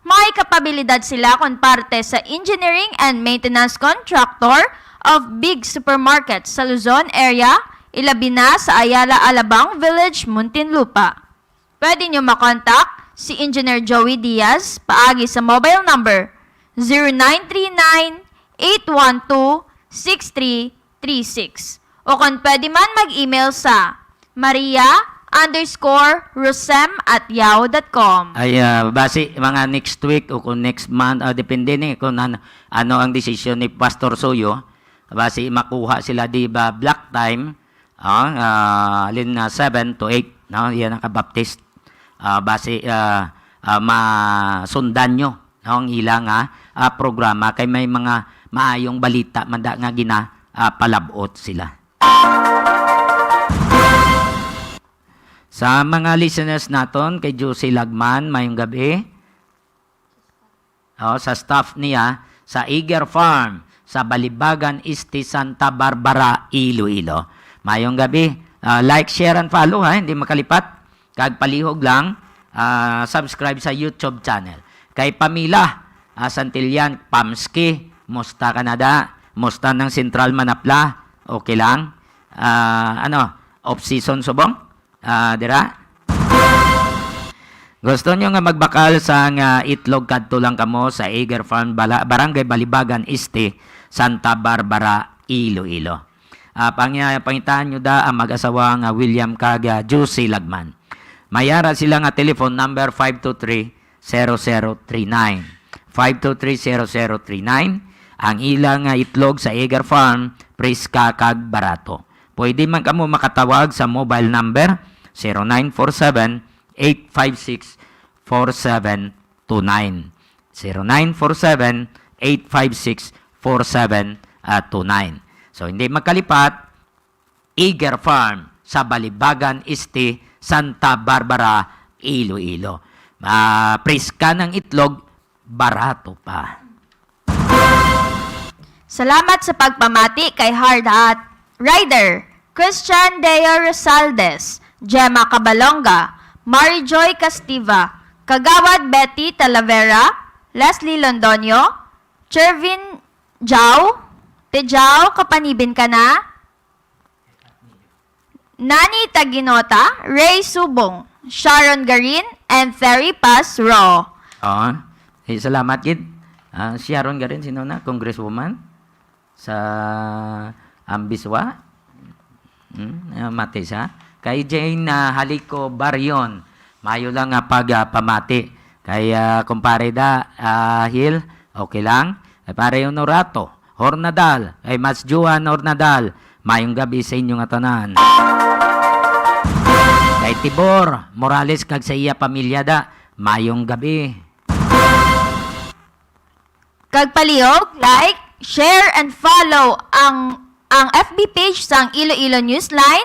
May kapabilidad sila kon parte sa engineering and maintenance contractor of big supermarkets sa Luzon area, ilabi na sa Ayala Alabang Village, Muntinlupa. Pwede nyo makontak si Engineer Joey Diaz paagi sa mobile number zero nine three nine, eight one two, six three three six. O kon pwede man mag-email sa maria underscore rosem at yahoo dot com. Ay, ah, basi mga next week o kung next month, ah, depende ni kung ano, ano ang desisyon ni Pastor Suyo. Basi makuha sila, di ba, block time, ah, ah, halin na seven to eight, no? Yan ang kabaptist. Ah, basi, ah, ah, masundan nyo, no, ang ila nga, ah, programa kay may mga maayong balita man da nga gina, ah, palab-ot sila. Sa mga listeners naton, kay Josie Lagman, mayong gabi. Oh, sa staff niya sa Eager Farm sa Balibagan Este, Santa Barbara, Iloilo. Mayong gabi. Ah, like, share, and follow, ha, hindi makalipat. Kag palihog lang, ah, subscribe sa YouTube channel. Kay Pamila, ah, Santillan, Pamski, musta ka na da? Musta ng Central Manapla? Okay lang? Ah, ano, off season subong? Ah, dira? Gusto nyo nga magbakal sang itlog, kadto lang kamo sa Eager Farm, Bala-, Barangay Balibagan Este, Santa Barbara, Iloilo. Ah, pangya-, pangitaan nyo da ang mag-asawa nga William kag, ah, Josie Lagman. May ara sila nga telephone number, five two three, zero zero three nine. Five two three, zero zero three nine. Ang ila nga itlog sa Eger Farm, preska kag barato. Pwede man kamo makatawag sa mobile number, zero nine four seven, eight five six, four seven two nine. Zero nine four seven, eight five six, four seven two nine. So, hindi magkalipat, Eger Farm sa Balibagan Este, Santa Barbara, Iloilo. Ah, preska ng itlog, barato pa. Salamat sa pagpamati kay Hard Hat Rider, Christian Deo Rosaldes, Gemma Cabalonga, Mary Joy Castiva, Kagawad Betty Talavera, Leslie Londoño, Chervin Jao, Tejao, kapanibin ka na? Nani Taginota, Ray Subong, Sharon Garin, and Ferry Paz Ro. Oo. Eh, salamat gid. Ah, Sharon Garin, sino na? Congresswoman sa Ambiswa? Hmm, ah, mati siya. Kay Jane, ah, Halico Barion, mayo lang nga pag, ah, pamati. Kay, ah, kumpare da, ah, Hil, okay lang. Kay pare Honorato Hornadal, kay Mas Juan Hornadal, mayong gabi sa inyo nga tanan. Kay Tibor Morales kag sa iya pamilya da, mayong gabi. Kag palihog, like, share, and follow ang, ang F B page sang Iloilo Newsline,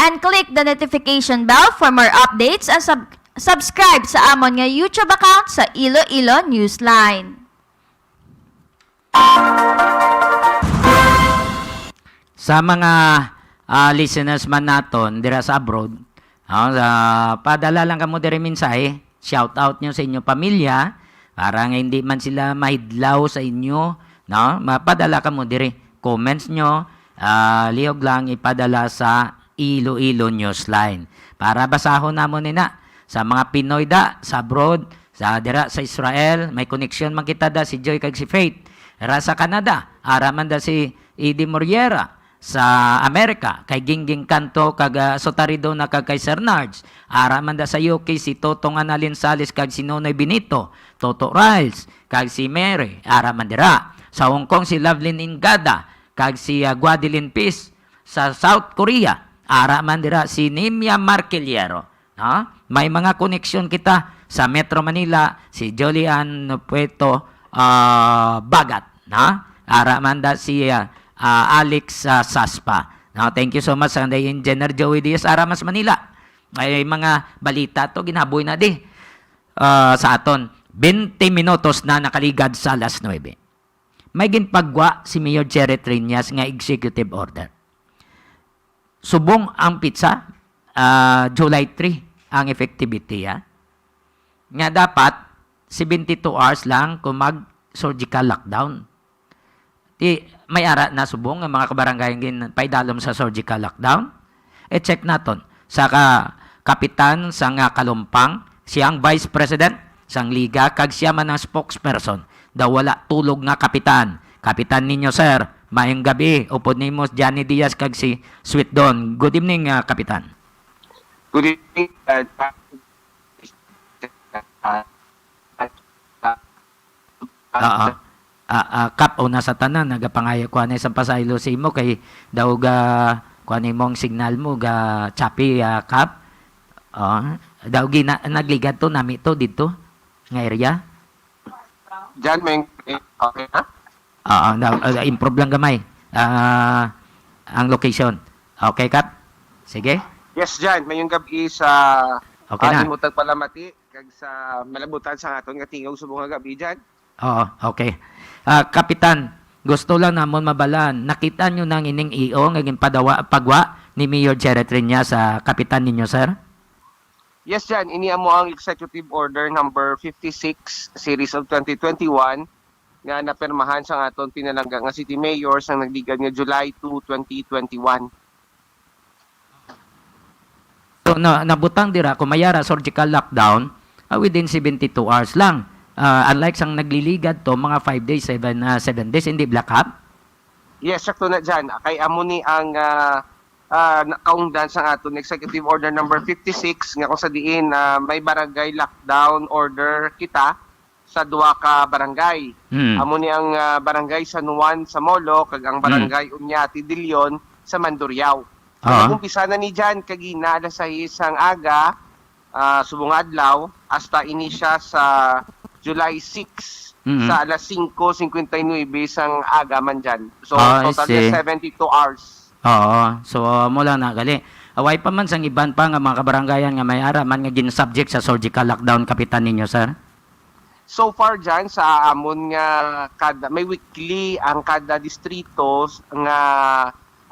and click the notification bell for more updates, and sub-, subscribe sa amon nga YouTube account sa Iloilo Newsline. Sa mga, ah, listeners man naton dira sa abroad, oh, sa, padala lang kamo diri mensahe, shout out nyo sa inyo pamilya, para nga hindi man sila mahidlaw sa inyo, no? Mapadala kamo diri, comments nyo, ah, lihog lang ipadala sa Iloilo Newsline. Para basahon namon nina sa mga Pinoy da sa abroad, sa dira sa Israel, may koneksyon man kita da si Joy kag si Faith. Ra sa Canada, ara man da si Eddie Moriera. Sa Amerika, kay Gingging Canto kag, ah, Sotaridona kag kay Sir Nards. Ara man da sa U K si Totong Analin Salis kag si Nonoy Benito, Toto Riles, kag si Mary. Ara man dira. Sa Hong Kong si Lovelyn Ingada kag si, ah, Guadeline Peace. Sa South Korea, ara man dira si Nimia Marquillero. Ha? May mga koneksyon kita sa Metro Manila, si Jolian Pueto, ah, Bagat, ha? Ara man da si, ah, ah, Alex, ah, Saspa. No, thank you so much sa Engineer Joey Diaz, ara man sa Manila. May mga balita to, ginaboy na di, ah, sa aton. Twenty minutos na nakaligad sa alas nuebe. May ginpagwa si Mayor Jerry Triñas nga executive order. Subong ang petsa, ah, July three ang effectivity, ah. Nga dapat seventy-two hours lang kung mag-surgical lockdown. Di, may ara na subong nga mga kabarangay ang ginpaidalom sa surgical lockdown. I-check naton sa ka-, kapitan sang, ah, Kalumpang, siya ang vice president sang liga, kag siya man ang spokesperson. Daw wala tulog nga kapitan. Kapitan ninyo, sir. Maayong gabi. Upod nimo, Johnny Diaz kag si Sweet Don. Good evening, ah, Kapitan. Good evening, uh, uh, uh, Oo. Ah, ah, Kap, una sa tanan, nagapangayo ko anay sa pasaylo sa imo kay daw ga, kuan, imong signal mo ga choppy, ah, Kap. Oh, daw gina-, nagligad to, nami to didto nga area. Jan, may, eh, okay na? Oo, na, uh, improve lang gamay, ah, ang location. Okay, Kap? Sige. Yes, Jan, mayong gabi sa, okay na, ah, imo tagpalamati kag sa malabutan sa aton nga tingog subong nga gabi, Jan. Oo, okay. Ah, Kapitan, gusto lang namon mabalaan, nakita nyo nang ining E O nga ginpadawa, pagwa ni Mayor Jerry Triñas sa kapitan ninyo, sir? Yes, Jan. Ini amo ang Executive Order number fifty-six, Series of twenty twenty-one, nga napirmahan sang aton pinalangga nga City Mayor sang nagligad nga July two, twenty twenty-one. So, na, nabutang dira, kung may ara surgical lockdown, ah, within seventy-two hours lang. Ah, unlike sang nagliligad to, mga five days, seven, ah, seven days, hindi, Black Hawk? Yes, sakto na dyan. Kay amo ni ang ah, ah, na- kaungdan sang aton Executive Order number fifty-six nga kung sa diin ah, may barangay lockdown order kita sa duha ka barangay. Mm. Amo ni ang ah, barangay San Juan sa Molo kag ang Mm. barangay Uñate de Leon sa Mandurriao. So, Ah. nag-umpisa na ni dyan kagina alas sais sang aga, ah, subong nga adlaw, hasta ini siya sa July six Mm. sa alas singko singkwenta y nuebe sang aga man dyan. So, Ah, I total na see. seventy-two hours. Oo. So, mo lang na gali. Away pa man sang iban pa nga mga kabarangayan nga may ara man nga gin-subject sa surgical lockdown, kapitan ninyo, sir? So far dyan sa amon nga kada, may weekly ang kada distrito nga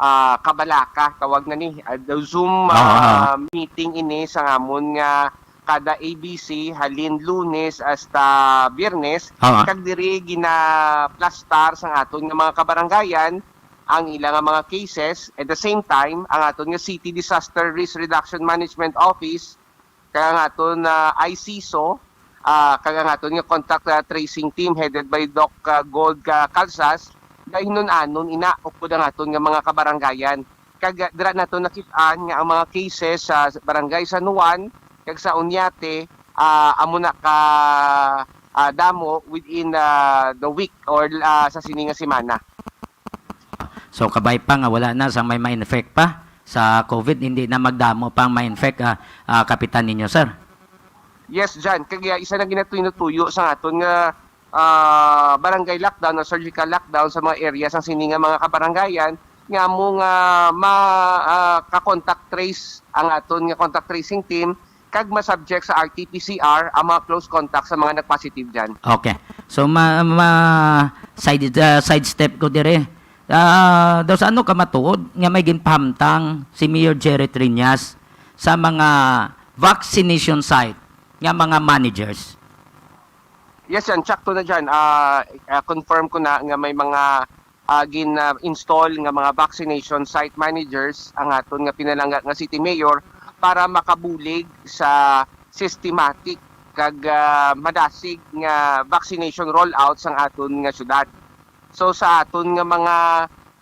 ah, kabalaka, tawag na ni, ah, the Zoom Oo, ah, ah. meeting ini sa amon nga kada A B C halin Lunes hasta Biyernes, Oo. kag diri ginaplastar sang aton nga mga kabarangayan ang ila nga mga cases. At the same time, ang aton nga City Disaster Risk Reduction Management Office kag ang aton nga I C S O, ah, kag ang aton nga contact ah, tracing team headed by Doc ah, Gold ah, Calzas, dahinon-anon ina upod ang aton nga mga kabarangayan. Kag ah, dira nato nakit-an nga ang mga cases sa Barangay San Juan kag sa Uñate ah, amo na ka ah, damo within ah, the week or ah, sa sini nga semana. So, kabay pa nga wala na sa may ma-infect pa sa COVID, hindi na magdamo pang ma-infect, ah, ah, kapitan ninyo, sir. Yes, Jan. Kag ah, isa na ginatuyo-tuyo sa aton nga ah, barangay lockdown o surgical lockdown sa mga area sang sini nga mga kabarangayan nga amo nga ma ah, ka-contact trace ang aton nga contact tracing team kag ma-subject sa R T P C R ang mga close contact sa mga nag-positive dyan. Okay. So, ma, ma side ah, sidestep ko dire. Ah, daw sa ano ka matuod nga may ginpahamtang si Mayor Jerry Triñas sa mga vaccination site nga mga managers? Yes, yan. Sakto na dyan. Ah, ah, confirm ko na nga may mga ah, gin-install nga mga vaccination site managers ang aton nga pinalangga nga city mayor para makabulig sa systematic kag ah, madasig nga vaccination rollout sang aton nga syudad. So sa aton nga mga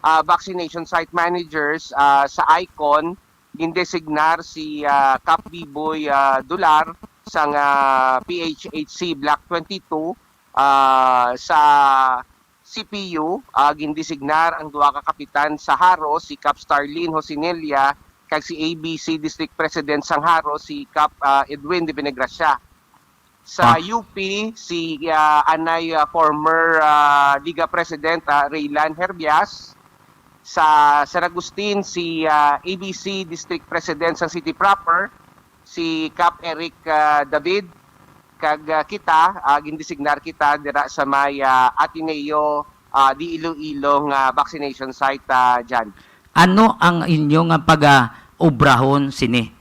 ah, vaccination site managers ah, sa Icon, gindesignar si ah, Cap Biboy ah, Dular sang ah, P H H C Block twenty-two ah, sa C P U, ah, gindesignar ang duha ka kapitan sa Jaro, si Cap Starlin Josinella kag si A B C District President sang Jaro, si Cap ah, Edwin de Benegracia. Sa Ah. U P, si ah, anay ah, former ah, Liga President ah, Raylan Herbias. Sa San Agustin, si ah, A B C District President sang City Proper, si Cap Eric ah, David, kag ah, kita ah, gindesignar kita dira sa may ah, Ateneo ah, di Iloilo nga vaccination site ah, dyan. Ano ang inyo nga pag-ubrahon sini?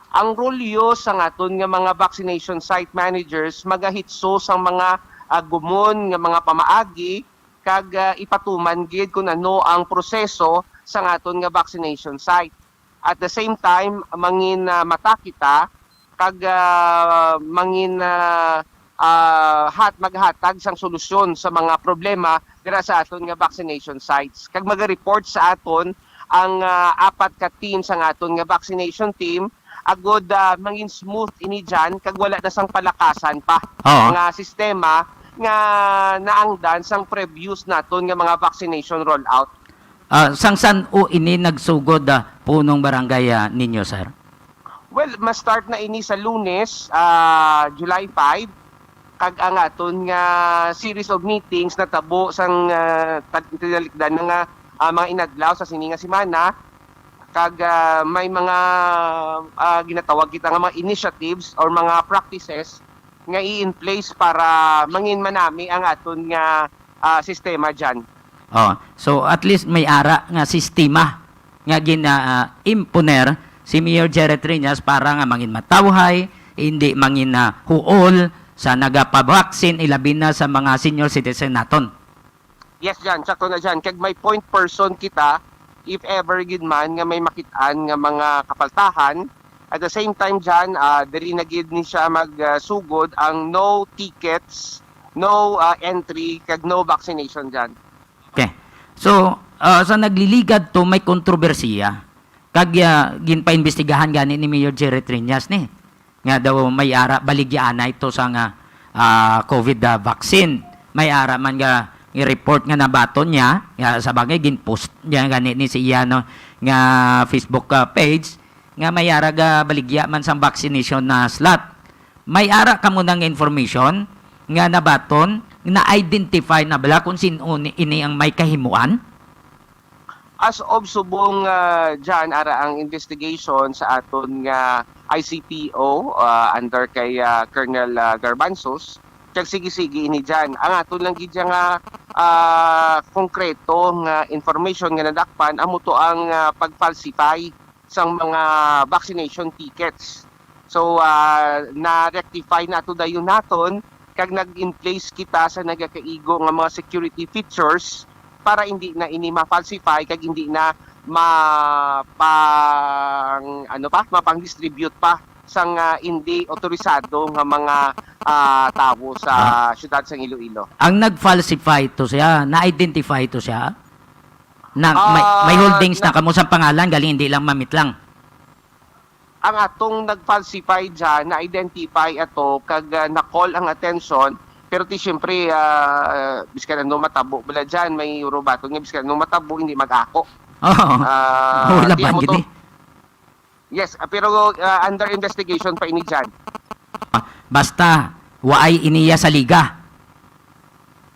Ang rolyo sang aton nga mga vaccination site managers magahitso sang mga ah, gumon nga mga pamaagi kag ah, ipatuman gid kun ano ang proseso sang aton nga vaccination site. At the same time, mangin ah, mata kita kag ah, mangin ah, ah, hat maghatag sang solusyon sa mga problema dira sa aton nga vaccination sites. Kag maga-report sa aton ang ah, apat ka team sang aton nga vaccination team agud ah, mangin smooth ini dyan kag wala na sang palakasan pa Oo. nga sistema nga naangdan sang previous naton nga mga vaccination rollout. Ah, sang san-o ini nagsugod, ah, punong barangay, ah, ninyo, sir? Well, ma-start na ini sa Lunes, ah, July five, kag ang aton nga series of meetings natabo sang ah, tag- tinalikdan na nga ah, mga inadlaw sa sini nga semana, kag ah, may mga ah, ginatawag kita nga mga initiatives or mga practices nga i-in place para mangin manami ang aton nga ah, sistema dyan. Oh, so at least may ara nga sistema nga gina-imponer si Mayor Jerry Triñas para nga mangin matawhay, hindi mangin ah, huol sa nagapabaksin, ilabi na sa mga senior citizen naton. Yes, Jan. Sakto na, Jan. Kag may point person kita, if ever gid man nga may makit-an nga mga kapaltahan, at the same time, Jan, ah, diri na gid ni siya magsugod ang no tickets, no ah, entry, kag no vaccination, Jan. Okay. So, ah, sa nagliligad to, may kontrobersiya. Kag, ah, ginpaimbestigahan gani ni Mayor Jerry Triñas ni, nga daw may ara baligya anay to sa nga, ah, COVID, ah, vaccine. May ara man nga report nga nabaton niya, nga sa bagay, ginpost niya gani ni sa iya, no, nga Facebook, ah, page, nga may ara ga baligya man sang vaccination na slot. May ara kamo nang information nga nabaton, na-identify na bala kung sin-o ni, ini ang may kahimuan? As of subong, ah, dyan, ara ang investigation sa aton nga I C P O, ah, under kay, ah, Colonel, ah, Garbanzos. Kag sige-sige ini dyan. Ang aton lang gid nga, ah, konkreto nga information nga nadakpan, amo to ang, ah, pag-falsify sang mga vaccination tickets. So, ah, na-rectify na to dayon naton, kag nag-in place kita sa nagakaigo nga mga security features para hindi na ini ma-falsify kag hindi na ma-, pang, ano pa, mapang-distribute pa sang, ah, hindi otorisado nga mga, ah, tawo sa Ah. siyudad sang Iloilo. Ang nag-falsify to siya, na-identify to siya? Na may, may Ah, holdings na na kamo sa pangalan, galing hindi lang mamitlang? Ang atong nag-falsify dyan, na-identify ato, kag, ah, na-call ang attention, pero ti, siyempre, ah, biskan ano matabo bala dyan, may urubaton nga biskan ano matabo, hindi mag-ako. Oo. Ah, Wala ti ba amo to. gini? Yes, ah, pero, ah, under investigation pa ini dyan. Ah, basta, waay iniya sa liga.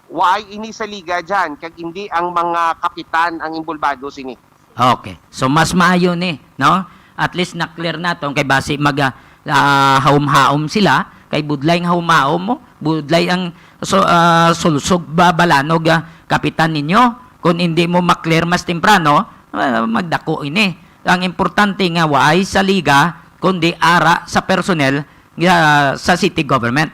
Waay ini sa liga dyan, kag hindi ang mga kapitan ang involbado sini. Okay. So, mas maayo ni, no? At least na-clear naton kay basi mag, ah, ah, haom-haom sila, kay budlay nga haom-haom mo, budlay ang so, ah, sulsog ba balanog, ah, kapitan ninyo. Kung hindi mo ma-clear mas temprano, ah, magdako ini. Ang importante nga waay sa liga, kundi ara sa personnel nga sa city government.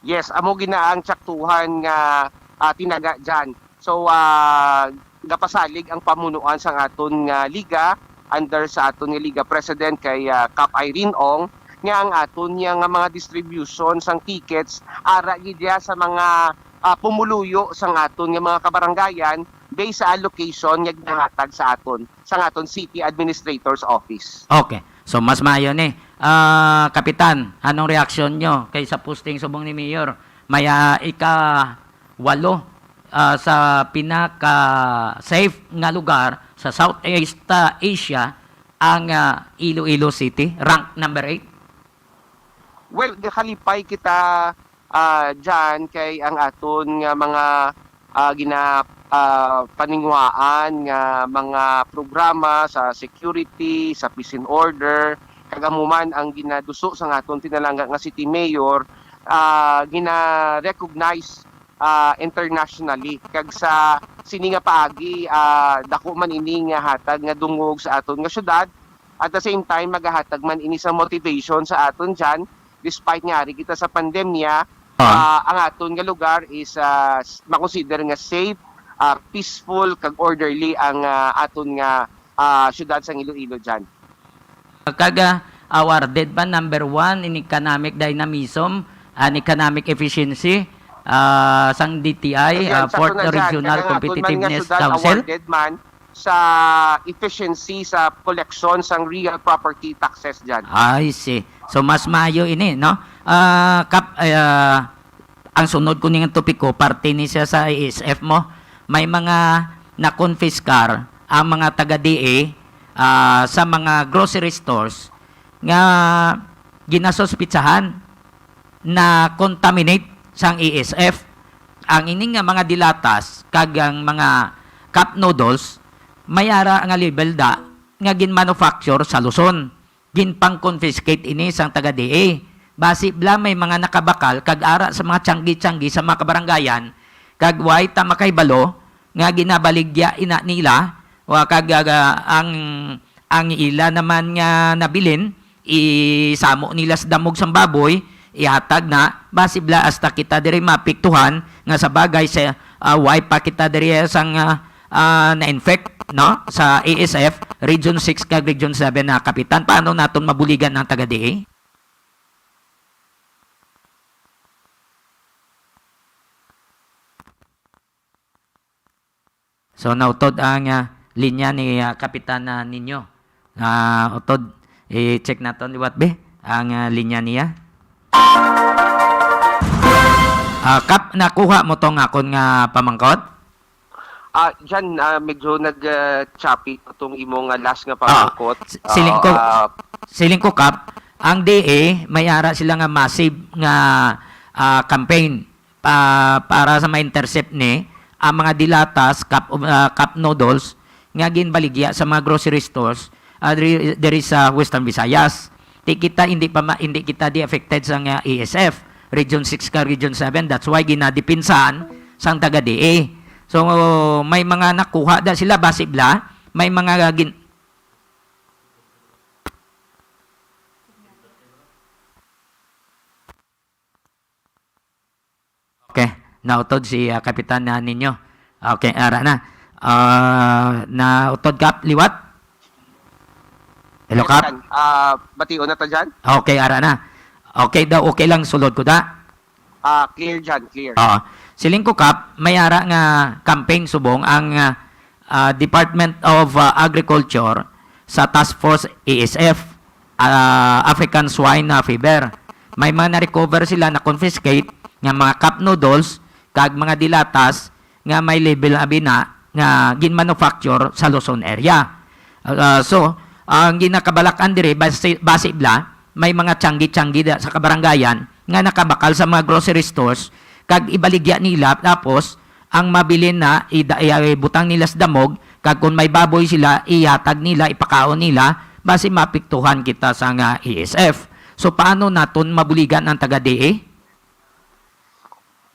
Yes, amo gina ang tsaktuhan nga, ah, tinaga dyan. So, ah, gapasalig ang pamunuan sang aton nga liga under sa aton nga liga president kay, ah, Kap Irene Ong, nga ang aton niya nga mga distribution sang tickets ara gid ya sa mga, ah, pumuluyo sang aton nga mga kabarangayan based sa allocation nga ginahatag sa aton sang aton city administrator's office. Okay. So, mas maayo ni. Ah, Kapitan, anong reaksyon nyo kay sa posting subong ni Mayor? May, ah, ika-walo, ah, sa pinaka-safe nga lugar sa Southeast, ah, Asia ang, ah, Iloilo City, rank number eight. Well, gakalipay kita, ah, dyan kay ang aton nga mga, ah, gina-, ah, paninguhaan nga mga programa sa security, sa peace and order, kag amo man ang ginaduso sang aton pinalangga nga city mayor, ah, gina-recognize, ah, internationally. Kag sa sini nga paagi, ah, dako man ini nga hatag nga dungog sa aton nga syudad. At the same time, magahatag man ini sa motivation sa aton dyan, despite nga ari kita sa pandemya, Ah. ah, ang aton nga lugar is, ah, s-, makonsider nga safe, ah, peaceful, kag orderly ang, ah, aton nga, ah, syudad sang Iloilo dyan. Kag, ah, awarded pa number one in economic dynamism and economic efficiency, ah, sang D T I, Again, ah, sa Fourth to na dyan, Regional kag ang aton man nga Competitiveness syudad Council. Awarded man sa efficiency sa collection sang real property taxes dyan. I see. So, mas maayo ini, no? Ah, Kap, ah, ang sunod ko ning topiko, parte ni siya sa A S F mo. May mga nakonfiskar ang mga taga D A, ah, sa mga grocery stores nga ginasuspitsahan na contaminate sang A S F. Ang ini nga mga dilatas kag ang mga cup noodles, may ara nga label da nga gin-manufacture sa Luzon. Ginpang-confiscate ini sang taga D A. Basi bala may mga nakabakal kag ara sa mga tiyanggi-tiyanggi sa mga kabarangayan, kag way ta makahibalo nga ginabaligya ina nila, wa kag, ah, ang, ang ila naman nga nabilin, isamo nila sa damog sang baboy, ihatag na, basi bala hasta kita diri maapektuhan, nga sa bagay sa, ah, way pa kita diri sang, ah, ah, na-infect, no, sa A S F, Region six kag Region seven na kapitan. Paano naton mabuligan ang taga D A? So, nautod ang, ah, linya ni, ah, Kapitan, ah, Ninyo. Ah, utod, i-check naton liwat, be, ang, ah, linya niya. Ah, Kap, nakuha mo tong akon nga pamangkot? Ah, Jan, ah, medyo nag, ah, choppy pa tong imo nga last nga Ah, pamangkot. s-, siling ko, Ah, ah, siling ko, Kap, ang D A, may ara sila nga massive nga, ah, campaign pa, para sa ma-intercept ni ang mga dilatas, cup of, ah, cup noodles nga ginbaligya sa mga grocery stores, ah, diri, diri sa Western Visayas. Di kita, hindi pa ma-, hindi kita di affected sa nga A S F. Region six ka, Region seven. That's why ginadipinsahan sang taga D A. So, may mga nakuha da sila, basi bla, may mga gin-, Okay, nautod si, ah, Kapitan, ah, Ninyo. Okay, ara na. Ah, nautod, Kap, liwat? Hello, Kap? Jan, ah, bation na ta, Jan? Okay, ara na. Okay daw, okay lang, sulod ko da. Ah, clear, Jan, clear. Oo. Siling ko, Kap, may ara nga campaign subong ang, ah, ah, Department of, ah, Agriculture sa Task Force A S F, ah, African Swine, ah, Fever. May mga na-recover sila, na-confiscate nga mga cup noodles kag mga dilatas nga may label abi na nga gin-manufacture sa Luzon area. Ah, so, ang ginakabalak-an diri, basi, basi bla, may mga tiyanggi-tiyanggi da sa kabarangayan nga nakabakal sa mga grocery stores, kag ibaligya nila, tapos ang mabilin na ida-, i-, ibutang nila sa damog, kag kung may baboy sila, ihatag nila, ipakaon nila, basi maapektuhan kita sa nga A S F. So, paano naton mabuligan ang taga D A?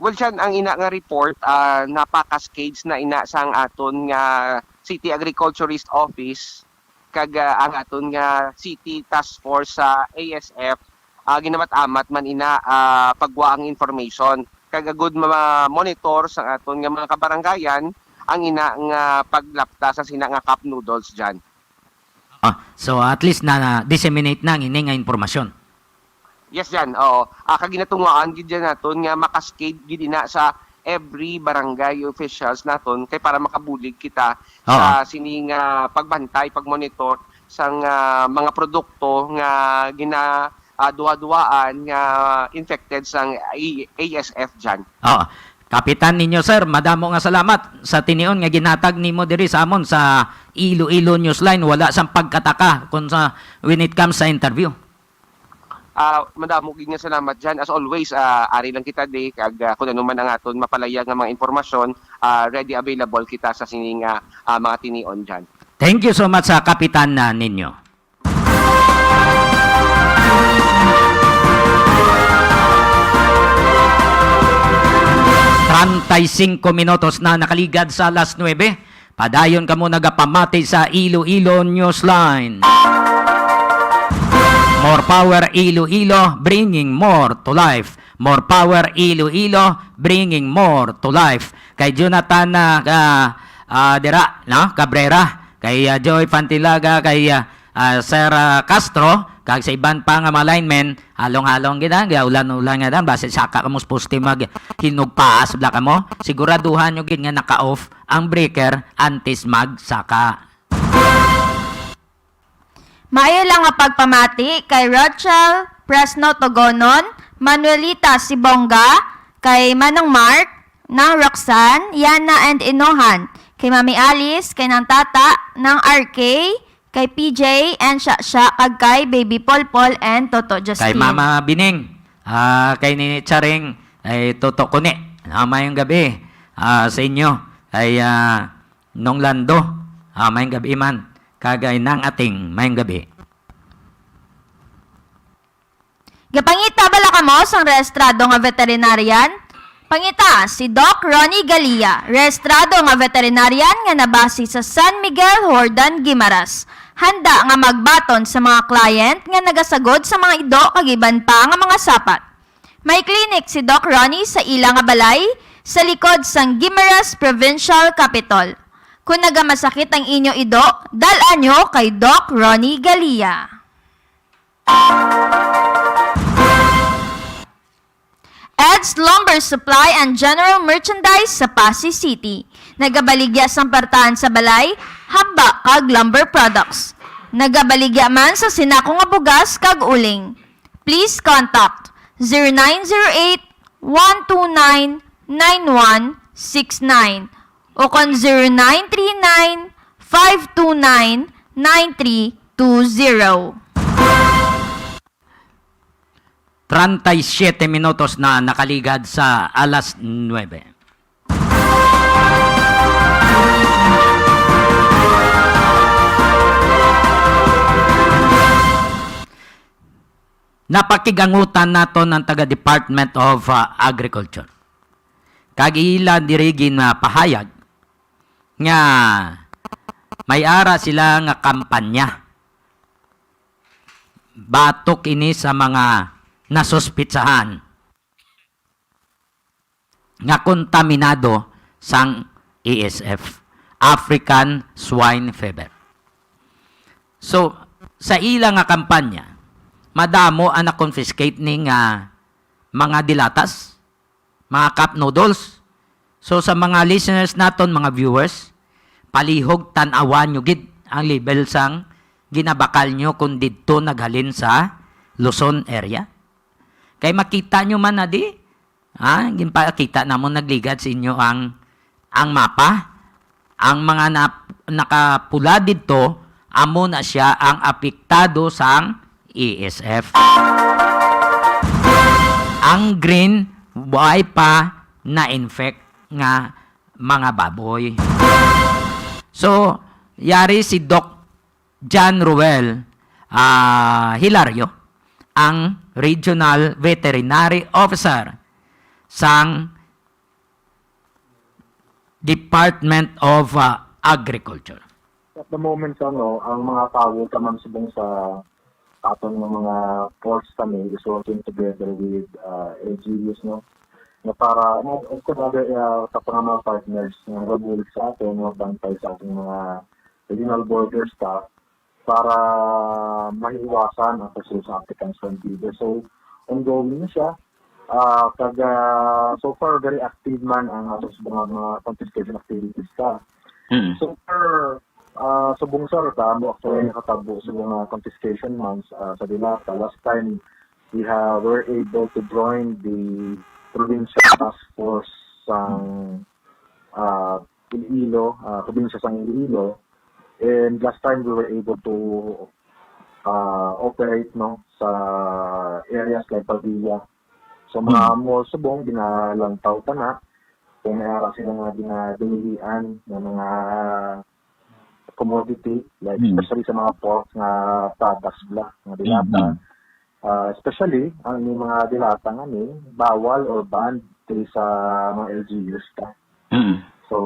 Well, Jan, ang ina nga report, ah, napa-cascades na ina sang aton nga City Agriculturist Office kag, ah, ang aton nga City Task Force sa A S F, ah, ginamat-amat man ina, ah, pagwa ang information kag agud ma-monitor sang aton nga mga kabarangayan ang ina nga paglapta sa sina nga cup noodles, Jan. Ah, so at least na, na-disseminate na ang ini nga impormasyon. Yes, Jan. Oo. Ah, kag ginatungaan gid yan naton nga makascade gid ina sa every barangay officials naton kay para makabulig kita Oo. sa sini nga pagbantay, pagmonitor sang, ah, mga produkto nga gina, ah, duwa-duwaan nga infected sang A-, A S F, Jan. Oo. Kapitan Ninyo, sir, madamo nga salamat sa tinion nga ginhatag nimo diri sa amon sa Iloilo Newsline. Wala sang pagkataka kung sa, when it comes sa interview. Ah, madamo gid nga salamat, Jan. As always, ah, ari lang kita di, kag, ah, kung ano man ang aton mapalaya nga mga impormasyon, ah, ready available kita sa sini nga, ah, mga tinion, Jan. Thank you so much sa Kapitan, ah, Ninyo. Treinta y cinco minutos na nakaligad sa alas nuebe. Padayon kamo nagapamati sa Iloilo Newsline. More power Iloilo, bringing more to life. More power Iloilo, bringing more to life. Kay Jonathan, ah, ah, ah, dira, no? Cabrera, kay, ah, Joy Fantilaga, kay, ah, ah, Sir, ah, Castro, kag sa iban pa nga mga linemen, halong-halong gid, ah, gaulan-ulan nga dan, basi saka kamo sa poste maghinugpaas bala kamo. Siguraduhan nyo gid nga naka-off ang breaker antes magsaka. Maayo lang nga pagpamati kay Rochelle Fresno Togonon, Manuelita Sibonga, kay Manong Mark, Nang Roxanne, Yana and Inohan, kay Mami Alice, kay Nang Tata, Nang R K, kay P J and Shasha, kag kay Baby Polpol and Toto Justin. Kay Mama Bining, ah, kay Nini Charing, kay Toto Kuni. Ah, mayong gabi, ah, sa inyo. Kay, ah, Nong Lando, ah, mayong gabi man. Kag kay Nang Ating, mayong gabi. Gapangita bala kamo sang rehistrado nga veterinarian? Pangita si Doc Ronnie Galia, rehistrado nga veterinarian nga nabase sa San Miguel, Jordan, Guimaras. Handa nga magbaton sa mga client nga nagasagod sa mga ido kag iban pa nga mga sapat. May clinic si Doc Ronnie sa ila nga balay sa likod sang Guimaras Provincial Capitol. Kung nagamasakit ang inyo ido, dal-a nyo kay Doc Ronnie Galia. Ed's Lumber Supply and General Merchandise sa Passi City. Nagabaligya sang partahan sa balay, haba kag lumber products. Nagabaligya man sa sinako nga bugas kag uling. Please contact zero nine zero eight, one two nine, nine one six nine o kon zero nine three nine, five two nine, nine three two zero. Treinta y siete minutos na nakaligad sa alas nuebe. Napakigangutan naton ang taga Department of, ah, Agriculture. Kag ila diri ginapahayag nga may ara sila nga kampanya. Batok ini sa mga nasuspitsahan nga kontaminado sang A S F, African Swine Fever. So, sa ila nga kampanya, madamo ang na-confiscate ni nga mga dilatas, mga cup noodles. So, sa mga listeners naton, mga viewers, palihog tan-awan nyo gid ang level sang ginabakal nyo kung didto naghalin sa Luzon area. Kay makita nyo man na di, ha, ginpakita namon nagligad sa inyo ang, ang mapa. Ang mga nap-, nakapula didto, amo na siya ang apektado sang A S F. Ang green, buhay pa na-infect nga mga baboy. So, yari si Doc John Ruel, ah, Hilario, ang Regional Veterinary Officer sang Department of, ah, Agriculture. At the moment, ano, ang mga tawo taman subong sa aton nga mga ports kami is working together with uh, L G Us, no? Na para, no, of course, other, uh, sa mga, mga partners nga nagabulig sa aton, nga bantay sa ating mga regional border staff para maiwasan ang pagsulod sa African Swine Fever. So, ongoing na siya. Ah, kag, ah, so far, very active man ang ato sa mga, mga confiscation activities ta. Mm. So far, ah, subong sa rata mo actually nakatabo sa mga confiscation months, ah, sa Dilata. Last time, we have, were able to join the provincial task force sang, ah, Iloilo, ah, probinsya sang Iloilo. And last time, we were able to, ah, operate, no, sa areas like Pavia. So, mga Mm. malls subong, ginalantaw ta na. Kung may ara sila nga ginadumilian nga mga commodity, like, Mm. especially sa mga pork nga products bla, nga dilata. Mm. Ah, especially, ang ining mga dilata nga ni, bawal or banned diri sa mga L G Us ta. Mm. So,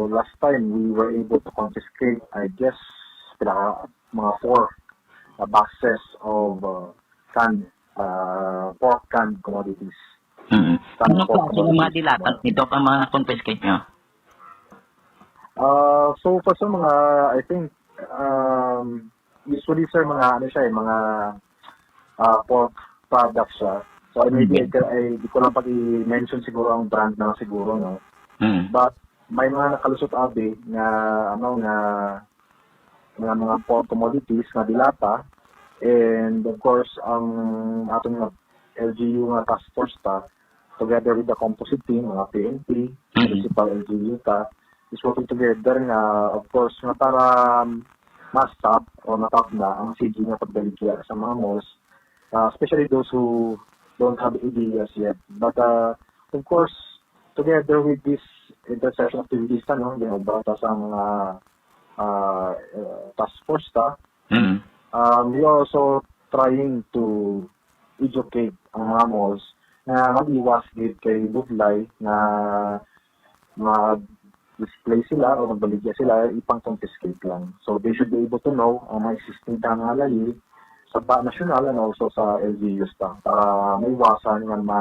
last time, we were able to confiscate, I guess, pila ka, mga four, uh, boxes of, uh, canned, uh, pork canned commodities. Mm. Canned Anong pork klase ng mga commodities. dilatas nito ang mga confiscate nyo? Uh, so, for sa mga, I think, um, usually, sir, mga, ano siya, eh, mga, uh, pork products siya. So, I maybe, Mm. I, I, di ko lang pag-i-mention siguro ang brand na lang siguro, no? Mm. But, may mga nakalusot abi nga, ano, nga, nga mga pork commodities nga dilata. And, of course, ang atong mga L G U nga task force ta, together with the composite team, mga P N P, Mhm. municipal L G U ta, is working together nga, of course, nga para, um, ma-stop o matapna ang sige nga pagbaligya sa mga malls, uh, especially those who don't have ideas yet. But, uh, of course, together with this intersection activities, ano, you know, bata sa mga, uh, uh, task force ta, Mm. um, we are also trying to educate ang mga malls na mag-iwas gid kay budlay nga mag-display sila o magbaligya sila, ipang-confiscate lang. So, they should be able to know ang mga existing nga layi sa ba nasyonal and also sa L G Us ta para maiwasan nga ma,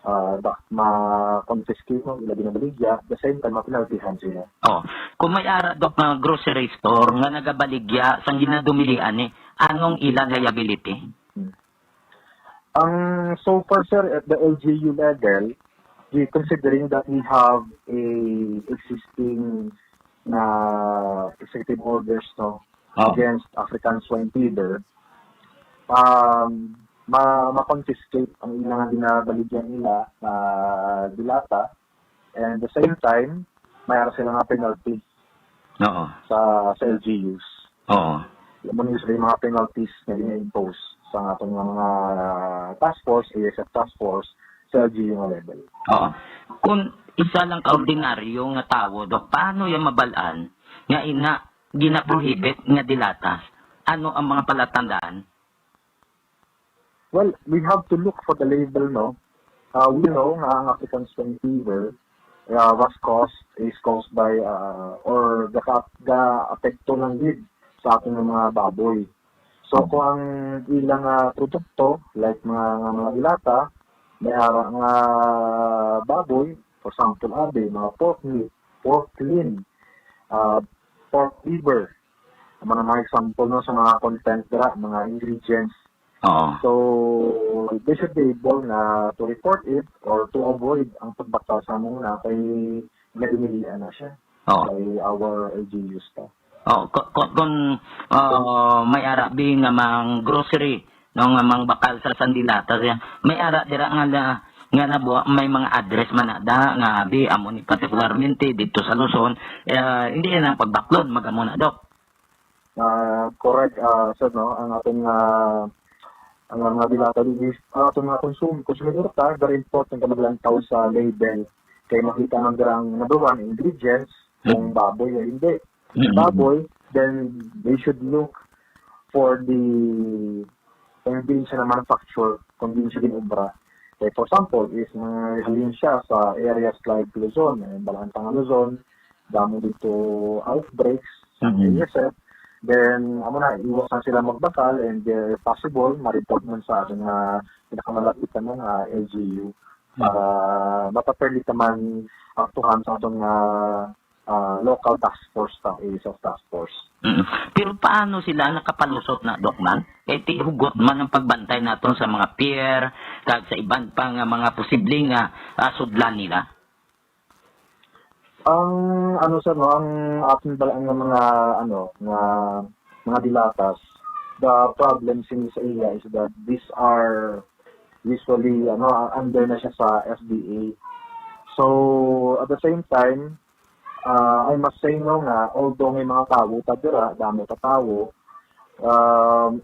ah, ba, ma-confiscate mo ila ginabaligya, the same time, mapenaltihan sila. Oh, kung may ara, Doc, nga grocery store nga nagabaligya sang ginadumilian ni, anong ila liability? Hmm. Ang so far, sir, at the L G U level, we, considering that we have a existing na executive orders, no, Oh. against African swine fever, um, ma-, ma-confiscate ang ilang ginabaligyan nila na delata, and the same time, may ara sila nga penalty Oo. sa, sa L G Us. Oo. Amo ni usa sa mga penalties nga gina-impose sa atong mga, mga task force, A S F task force, sa L G U nga level. Oo. Kung isa lang ka ordinaryo nga tawo, Dok, paano iya mabal-an nga ina gina-prohibit nga delata? Ano ang mga palatandaan? Well, we have to look for the label, no? Uh, we know nga ang African swine fever, uh, was caused, is caused by, uh, or gaka-, ga-apekto lang gid sa ating mga baboy. So, kung ang ilang, ah, produkto, like mga, nga mga delata, may ara nga baboy, for example, abi, mga pork meat, pork loin, ah, pork liver, ang mga, mga example, no, sa mga content dira, mga ingredients. Oo. So, they should be able na to report it or to avoid ang pagbakal sa muna kay nadumilian na siya Oo. by our L G Us pa. Oh, ku-, ku-, kung, ah, may arabi nga mang grocery, no, nga mang bakal sa sandilata siya, may ara dira nga na, nga nabuha, may mga address man na da, nga abi, amo ni particularmente dito sa Luzon, eh, hindi yan ang pagbaklod, magamo na, Dok. Ah, correct, ah, sir, no? Ang ating, ah, ang mga dilata din is, ah, ating mga consum-, consumidor ta, very important nga maglantaw sa label. Kay makita man dira ang number one, ingredients, kung Mm. baboy o hindi. Mm. Baboy, then they should look for the, kung diin siya na-manufacture, kung diin siya gin-obra. Like, for example, is mga halin siya sa areas like Luzon, eh, Balaan, Tanga, Luzon, damo dito outbreaks sa Mm. A S F, then, amo na, iwas na sila magbakal, and, eh, possible, ma-report man sa ating, ah, pinakamalapit na mga L G U Mm. para mapaperli ta man aktuhan sa atong, ah, ah, local task force ta, A S F task force. Mm. Pero paano sila nakapalusot na, Doc, man? Kay ti hugot man ang pagbantay naton sa mga pier, kag sa iban pa nga mga posible nga, ah, sudlan nila. Ang, ano, sir, no, ang ating bala nga mga, ano, nga mga dilatas, the problem sini sa iya is that these are usually, ano, under na siya sa F D A. So, at the same time, ah, I must say, no, nga although may mga tawo ta dira, damo ka tawo, um,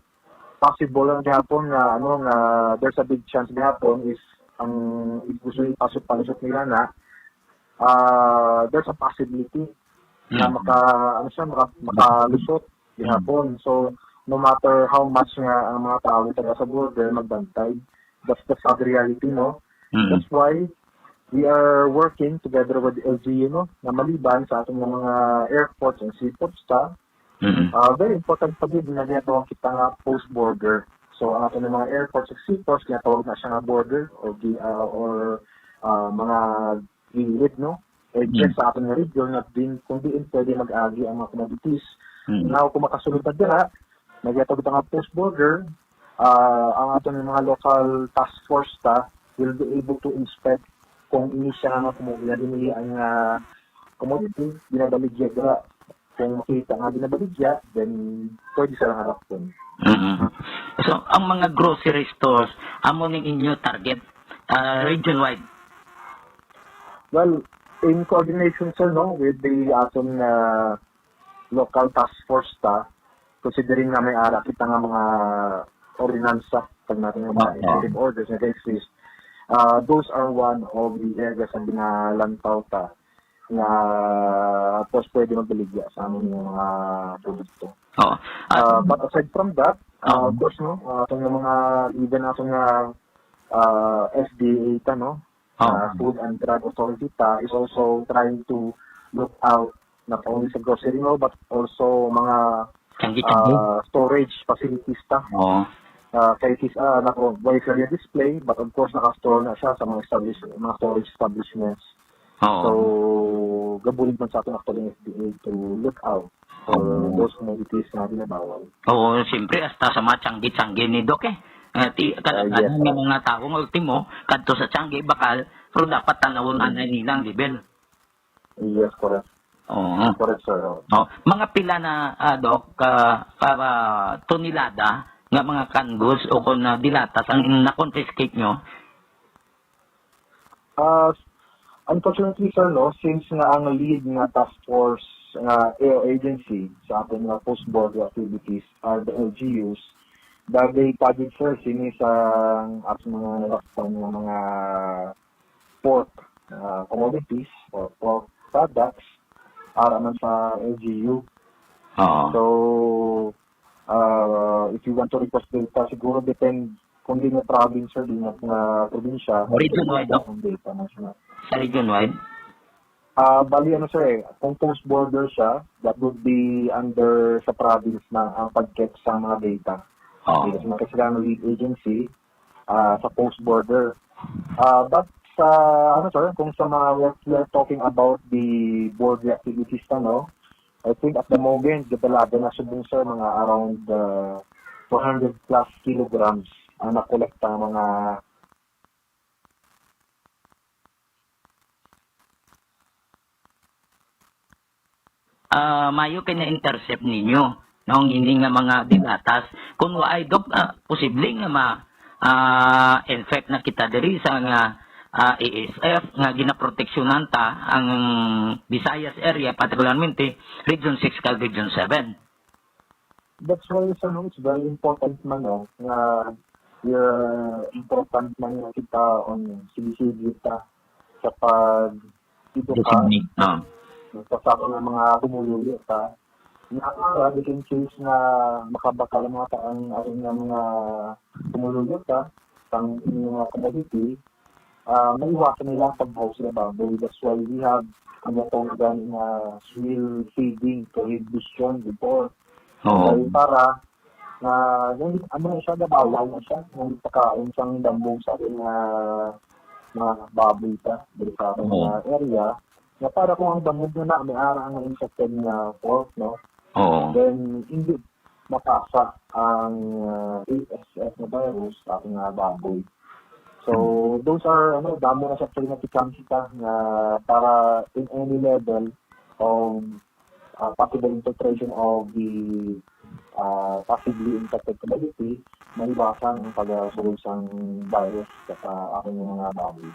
possible lang gihapon nga, ano, nga there's a big chance gihapon is ang gusto ipasok-palusot nila na, ah, there's a possibility na Mm. maka-, ano siya, maka-, makalusot Mm. gihapon. So, no matter how much nga ang mga tawo taga sa border magbantay, that's the sad reality, no? Mm. That's why we are working together with the L G U, no, na maliban sa atong mga airports and seaports ta, Mm. ah, very important pa gid nga ginatawag kita nga post border. So, ang ato nga mga airports ug seaports, ginatawag na siya nga border or gi-, ah, or, ah, mga gilid, no? Edges Mm. sa aton nga region na din, kung diin pwede mag-agi ang mga commodities. Mm. Now, kung makasulod na dira, na ginatawag kita nga post border, ah, ang aton nga mga local task force ta will be able to inspect kung ini siya nga kumo-, ginadumili ang, ah, commodity, ginabaligya dira. Kung makita nga ginabaligya, then pwede sila harapon. Mm. So, ang mga grocery stores, amo ning inyo target, ah, region-wide? Well, in coordination, sir, no, with the aton, ah, local task force ta, considering nga may ara kita nga mga ordinansa, pag natin nga mga Oo. executive orders nga exist, ah, those are one of the areas nga ginalantaw ta nga, of course, pwede magbaligya sa among mga produkto. Oo. Ah, Ah, but aside from that, ah, of Oo. course, no, ah, atong mga, even atong nga, ah, F D A ta, no, Oo. ah, Food and Drug Authority ta is also trying to look out not only sa grocery, no, but also mga, Tiyanggi-tiyanggi. ah, storage facilities ta. Oo. Ah, kay kis-, ah, nako, wala siya display, but of course, naka-store na siya sa mga establish-, mga storage establishments. Oo. So, gabulig man sa aton actually ang F D A to look out for Oo. those commodities na binabawal. Oo, siyempre, hasta sa mga tiyanggi-tiyanggi ni Doc, eh. Ah, ti-, Ah, yes, kadaghanan nga sir. mga tawo nga ultimo kadto sa Tiangge, Bacal, pero dapat tan-awon Mm. anay nila ang level. Yes, correct. Oo. Correct, sir. Oo. Oh, mga pila na, ah, Doc, ka, ka, ah, tonelada nga mga kanggos o kon, ah, dilatas ang na-confiscate nyo? Ah, unfortunately, sir, no, since nga ang lead nga task force nga A O agency sa aton nga post-border activities are the L G Us, dagay pa gid, sir, sini sa aton mga nalakpan nga mga pork, ah, commodities or pork products, ara man sa L G U. Oo. So, ah, if you want to request data, siguro depend kung di nga province or di nga, nga probinsya, O, region wide, no? Ang data national. Sa region wide? Ah, bali, ano, sir, eh, kung post border siya, that would be under sa province na ang pag-get sa mga data. Oo. Because man kasi ang lead agency, ah, sa post border. Ah, but sa, ano, sir, kung sa mga, we are talking about the border activities na, no, I think at the moment, the dalaga na subong, sir, mga around, uh, four hundred plus kilograms ang nakolekta nga mga Ah, mayo kay na-intercept ninyo, no, ang ini nga mga dilatas. Kung waay, Doc, ah, posible nga ma-, ah, infect na kita diri sa nga, ah, A S F nga ginaproteksyonan ta ang Visayas area, partikularmente Region six kag Region seven. That's why, sir, no, it's very important man, no, nga, uh, important man nga kita on sige-sige ta sa pag-eduka Disseminate, ah. sa, sa mga, mga pumuluyo ta. Nga para, just in case nga makabakal ang mga ta-, ang, ang mga pumuluyo ta, sang mga commodity, ah, maiwasan nila ang pagbaho sila baboy. That's why we have ang natawag gani nga swill feeding to reduce yun before. Oo. Kay para nga, yung, ano na siya, nabawal na siya, yung pagkaon sang dambog sa ating, ah, mga baboy ta, dito sa ating, Oo. ah, area. Nga para kung ang dambog na na, may ara ang infected nga pork, no? Oo. Then, hindi mapasa ang, ah, A S F na virus sa ating, ah, baboy. So, Hmm. those are, ano, damo na sa actually na tikang kita nga para in any level of, ah, possible infiltration of the, ah, possibly infected commodity, maiwasan ang pagsulod sang virus sa ating mga baboy.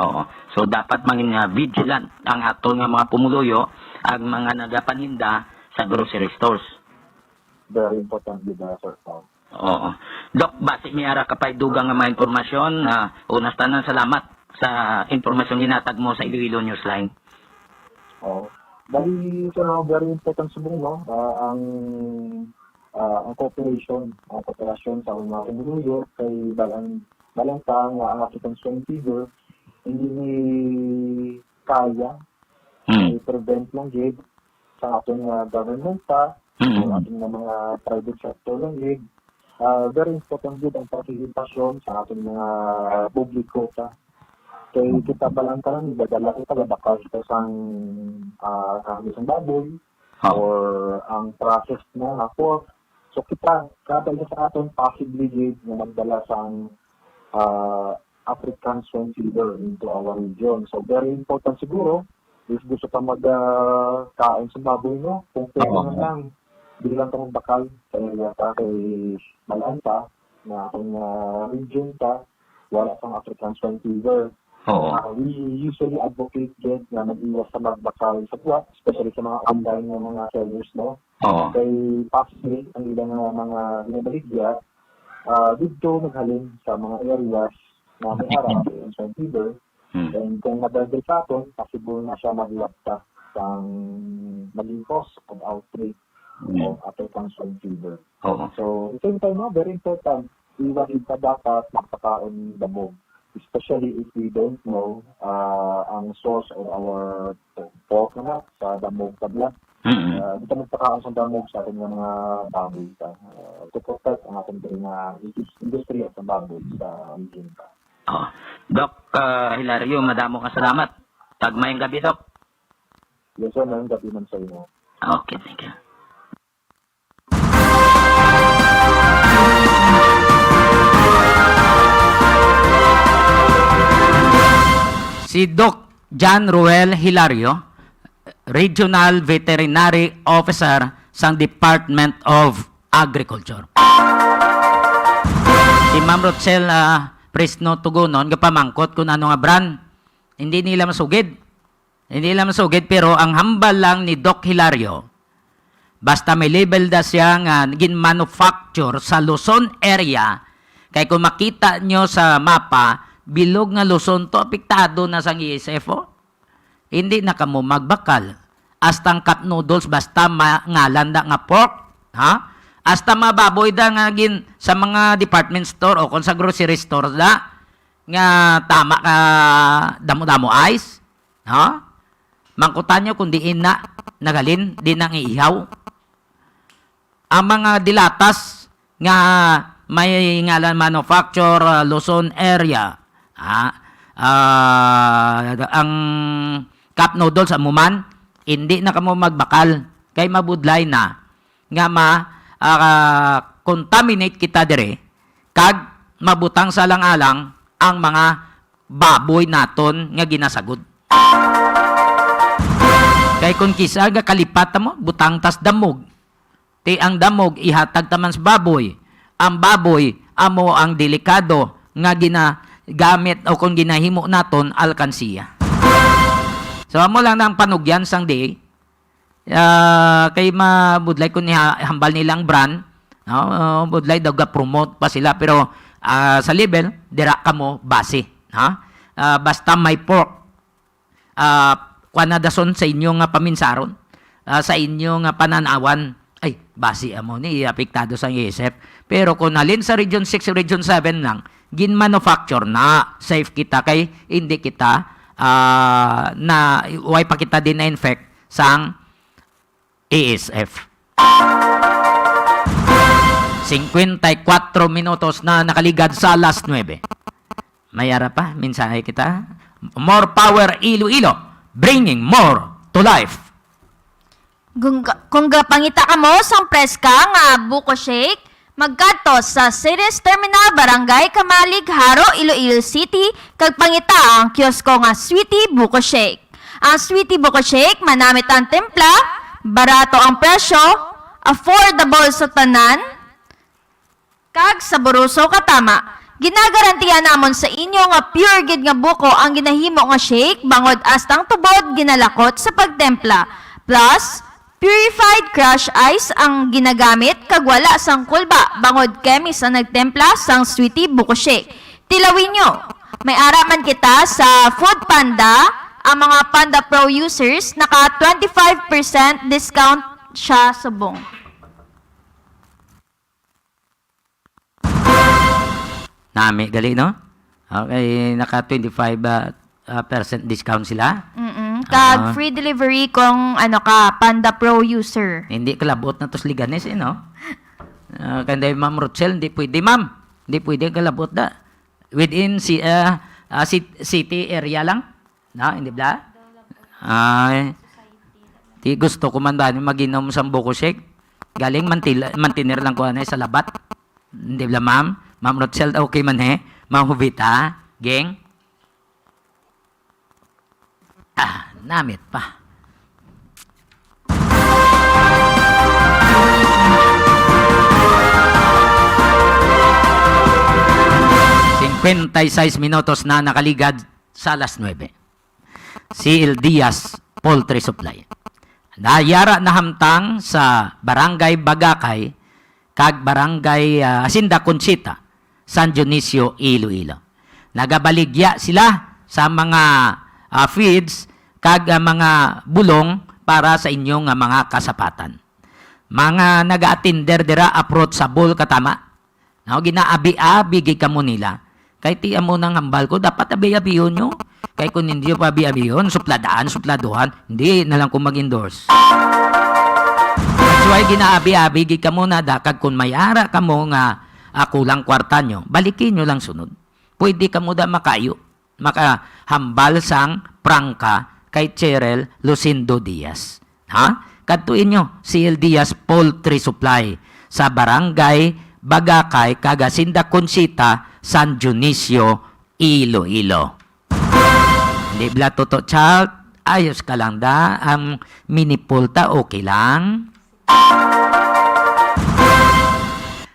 Oo. So, dapat mangin nga vigilant ang aton nga mga pumuluyo, ang mga nagapaninda sa grocery stores. Very important gid na, Sir Tom. Oo. Doc, basi may ara ka pa'y dugang nga mga impormasyon, ah, una sa tanan, salamat sa impormasyon ginatag mo sa Iloilo Newsline. Oo. Bali, sir, no, very important subong, no, ah, ang, ah, ang cooperation, ang kooperasyon sa mga pumuluyo kay balang, balang ta nga ang African Swine Fever hindi ni kaya Hmm. i-prevent lang gid sa aton nga government pa, Mm. o aton nga mga private sector lang gid. Ah, very important gid ang partisipasyon sa aton mga publiko ta. Kay Mm. kita pa lang tanan, igadala kita, gabakal kita sang, ah, kahangis sang baboy, Ah. or ang process na nga pork. So kita, kada isa sa aton, possibly gid nga magdala sang, ah, African swine fever into our region. So, very important siguro, if gusto ka mag, ah, kaon sa baboy, no? Kung pwede Oo. man lang, dili lang ka magbakal sa area ta kay balaan ta nga ang, ah, region ta, wala pang African swine fever. Oo. Ah, we usually advocate gid nga mag-iwas sa magbakal sa buwat, especially sa mga online nga mga sellers, no? Oo. Kay possibly ang ilang nga mga ginabaligya, ah, didto naghalin sa mga areas nga may ara ang African swine fever. Hmm. And kung madagdag sa aton, possible na siya maglabta sang maging cause of outbreak Hmm. of African swine fever. Oo. So, the same time, no, very important, iwag kita dapat magpakaon dambog. Especially if we don't know, ah, ang source of our pork na sa dambog tabla. Mm-mm. Ah, di ta magpakaon sa dambog sa aton nga mga baboy ta, ah, to protect ang aton diri nga indus-, industriya sa baboy sa region ta. Oh. Doc, ah, Hilario, madamo nga salamat. Kag maayong gabi, Doc. Yes, sir. Maayong gabi man sa inyo. Okay, thank you. Si Doc John Ruel Hilario, Regional Veterinary Officer sang Department of Agriculture. Si Ma'am Rochelle, ah, Fresno Tugunon, gapamangkot kung ano nga brand. Hindi nila masugid. Hindi nila masugid, pero ang hambal lang ni Doc Hilario, basta may label da siya nga gin-manufacture sa Luzon area, kay kung makita nyo sa mapa, bilog nga Luzon to, apektado na sang E S F, oh. Hindi na kamo magbakal. Hasta ang cup noodles, basta ma-, ngalan da nga pork, ha? Hasta mga baboy da nga gin-, sa mga department store o kung sa grocery store da, nga tama ka damo-damo ice, ha? Mangkutan nyo kung diin na nagalin, di na nga ihaw. Ang mga dilatas nga may ngalan manufacture, ah, Luzon area, ah, ah, ang cup noodles amo man, hindi na kamo magbakal kay mabudlay na nga ma, ah, contaminate kita dire kag mabutang sa alang-alang ang mga baboy naton nga ginasagod. Kay kung kisa gakalipat mo, butang tas damog. Ti ang damog ihatag ta man sa baboy. Ang baboy amo ang delikado nga ginagamit o kung ginahimo naton alkansiya. So, amo lang na ang panugyan sang D A. Ah, kay mabudlay kung iha-, hambal nila ang brand, no? Ah, budlay daw ga-promote pa sila, pero, ah, sa level, dira kamo base, ha? Ah, basta may pork, ah, kuwan na dason sa inyo nga paminsaron, ah, sa inyo nga pananawan, ay, base amo ni apektado sa E S F. Pero kung halin sa Region six, Region seven lang, gin-manufacture na, safe kita kay hindi kita, ah, na, way pa kita din na-infect sang E S F. Cincuenta y cuatro minutos na nakaligad sa alas nuebe. May ara pa, mensahe kita. More power, Iloilo, bringing more to life. Kung ga-, kung gapangita kamo sang preska nga buko shake, magkadto sa Ceres Terminal, Barangay Camalig, Jaro, Iloilo City, kag pangita ang kiosko nga Sweetie Buko Shake. Ang Sweetie Buko Shake, manamit ang timpla, barato ang presyo, affordable sa tanan, kag saboroso katama. Ginagarantiya namon sa inyo nga pure gid nga buko ang ginahimo nga shake, bangod hasta ang tubod ginalakot sa pagtempla. Plus, purified crush ice ang ginagamit, kag wala sang kulba, bangod chemist ang nagtempla sang Sweetie Buko Shake. Tilawin nyo, may ara man kita sa Food Panda. Ang mga Panda Pro users, naka twenty-five percent discount siya subong. Nami gali, no? Okay, naka twenty-five, ah, ah, percent discount sila. Mm-mm. Kag Ah. free delivery kung ano ka, Panda Pro user. Hindi kalabot na to sa Leganes, eh, no? Ah, kanday Ma'am Rochelle, hindi pwede, ma'am. Hindi pwede kalabot da. Within si, ah, ah, cit-, city area lang. No, hindi bla? Ay. Di gusto ko man ba ni mag-inom sa buko shake? Galing mantil-, mantener lang ko anay sa labat. Hindi bla, ma'am? Ma'am Rochelle, okay man, eh? Ma'am Jovita, geng? Ah, namit pa. Cincuenta y seis minutos na nakaligad sa alas nuebe. C L Diaz Poultry Supply. Nayara nahamtang sa Barangay Bagakay kag Barangay, ah, Hacienda Conchita, San Dionisio, Iloilo. Nagabaligya sila sa mga, ah, feeds kag, ah, mga bulong para sa inyo nga mga kasapatan. Mga nagaatinder dira, approachable katama. No, ginaabi-abi gid kamo nila. Kay ti amo nang hambal ko, dapat abi-abihon nyo. Kay kung hindi nyo pa abi-abihon, supladaan, supladuhan, hindi na lang ko mag-endorse. That's why ginaabi-abi gid kamo na da, kag kung may ara kamo nga, ah, kulang kwarta nyo, balikin nyo lang sunod. Pwede kamo da makayo, makahambal sang prangka kay Cheryl Lucindo Diaz. Ha? Kadto inyo, C L Diaz Poultry Supply sa Barangay Bagakay, kag Hacienda Conchita, San Dionisio, Iloilo. Ibla Toto Child, ayos ka lang da. Ang minipulta, okay lang.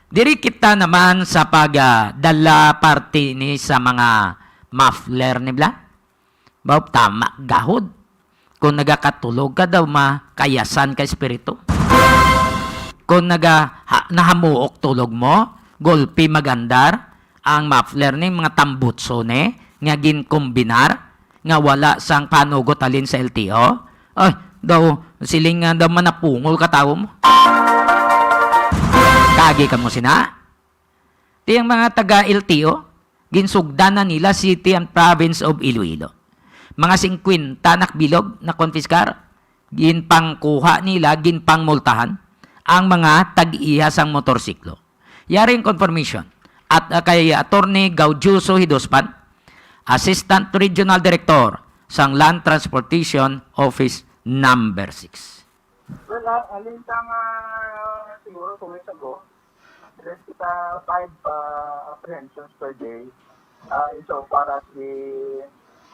Diri kita naman sa pagdala parte ni sa mga muffler ni bla. Baw tama gahod. Kung nagakatulog ka daw, makayasan ka espiritu. Kung naga, ha, nahamuok tulog mo, gulpi magandar, ang muffler ni mga tambutso ni, nga ginkombinar, nga wala sang panugot halin sa L T O. Ay, daw, siling nga daw manapungol ka tawo mo. Kagi ka mo sina? Ti ang mga taga L T O, ginsugdan na nila City and Province of Iloilo. Mga singkwenta na ka bilog na konpiskar, ginpangkuha nila, ginpangmultahan ang mga tag-iya sang motorsiklo. Yari ang confirmation at, ah, kay Attorney Gaudioso Hidospan, Assistant Regional Director sang Land Transportation Office Number Six. Well, ah, alin ka nga siguro two weeks ago, there's kita five, ah, apprehensions per day, ah, insofar as the,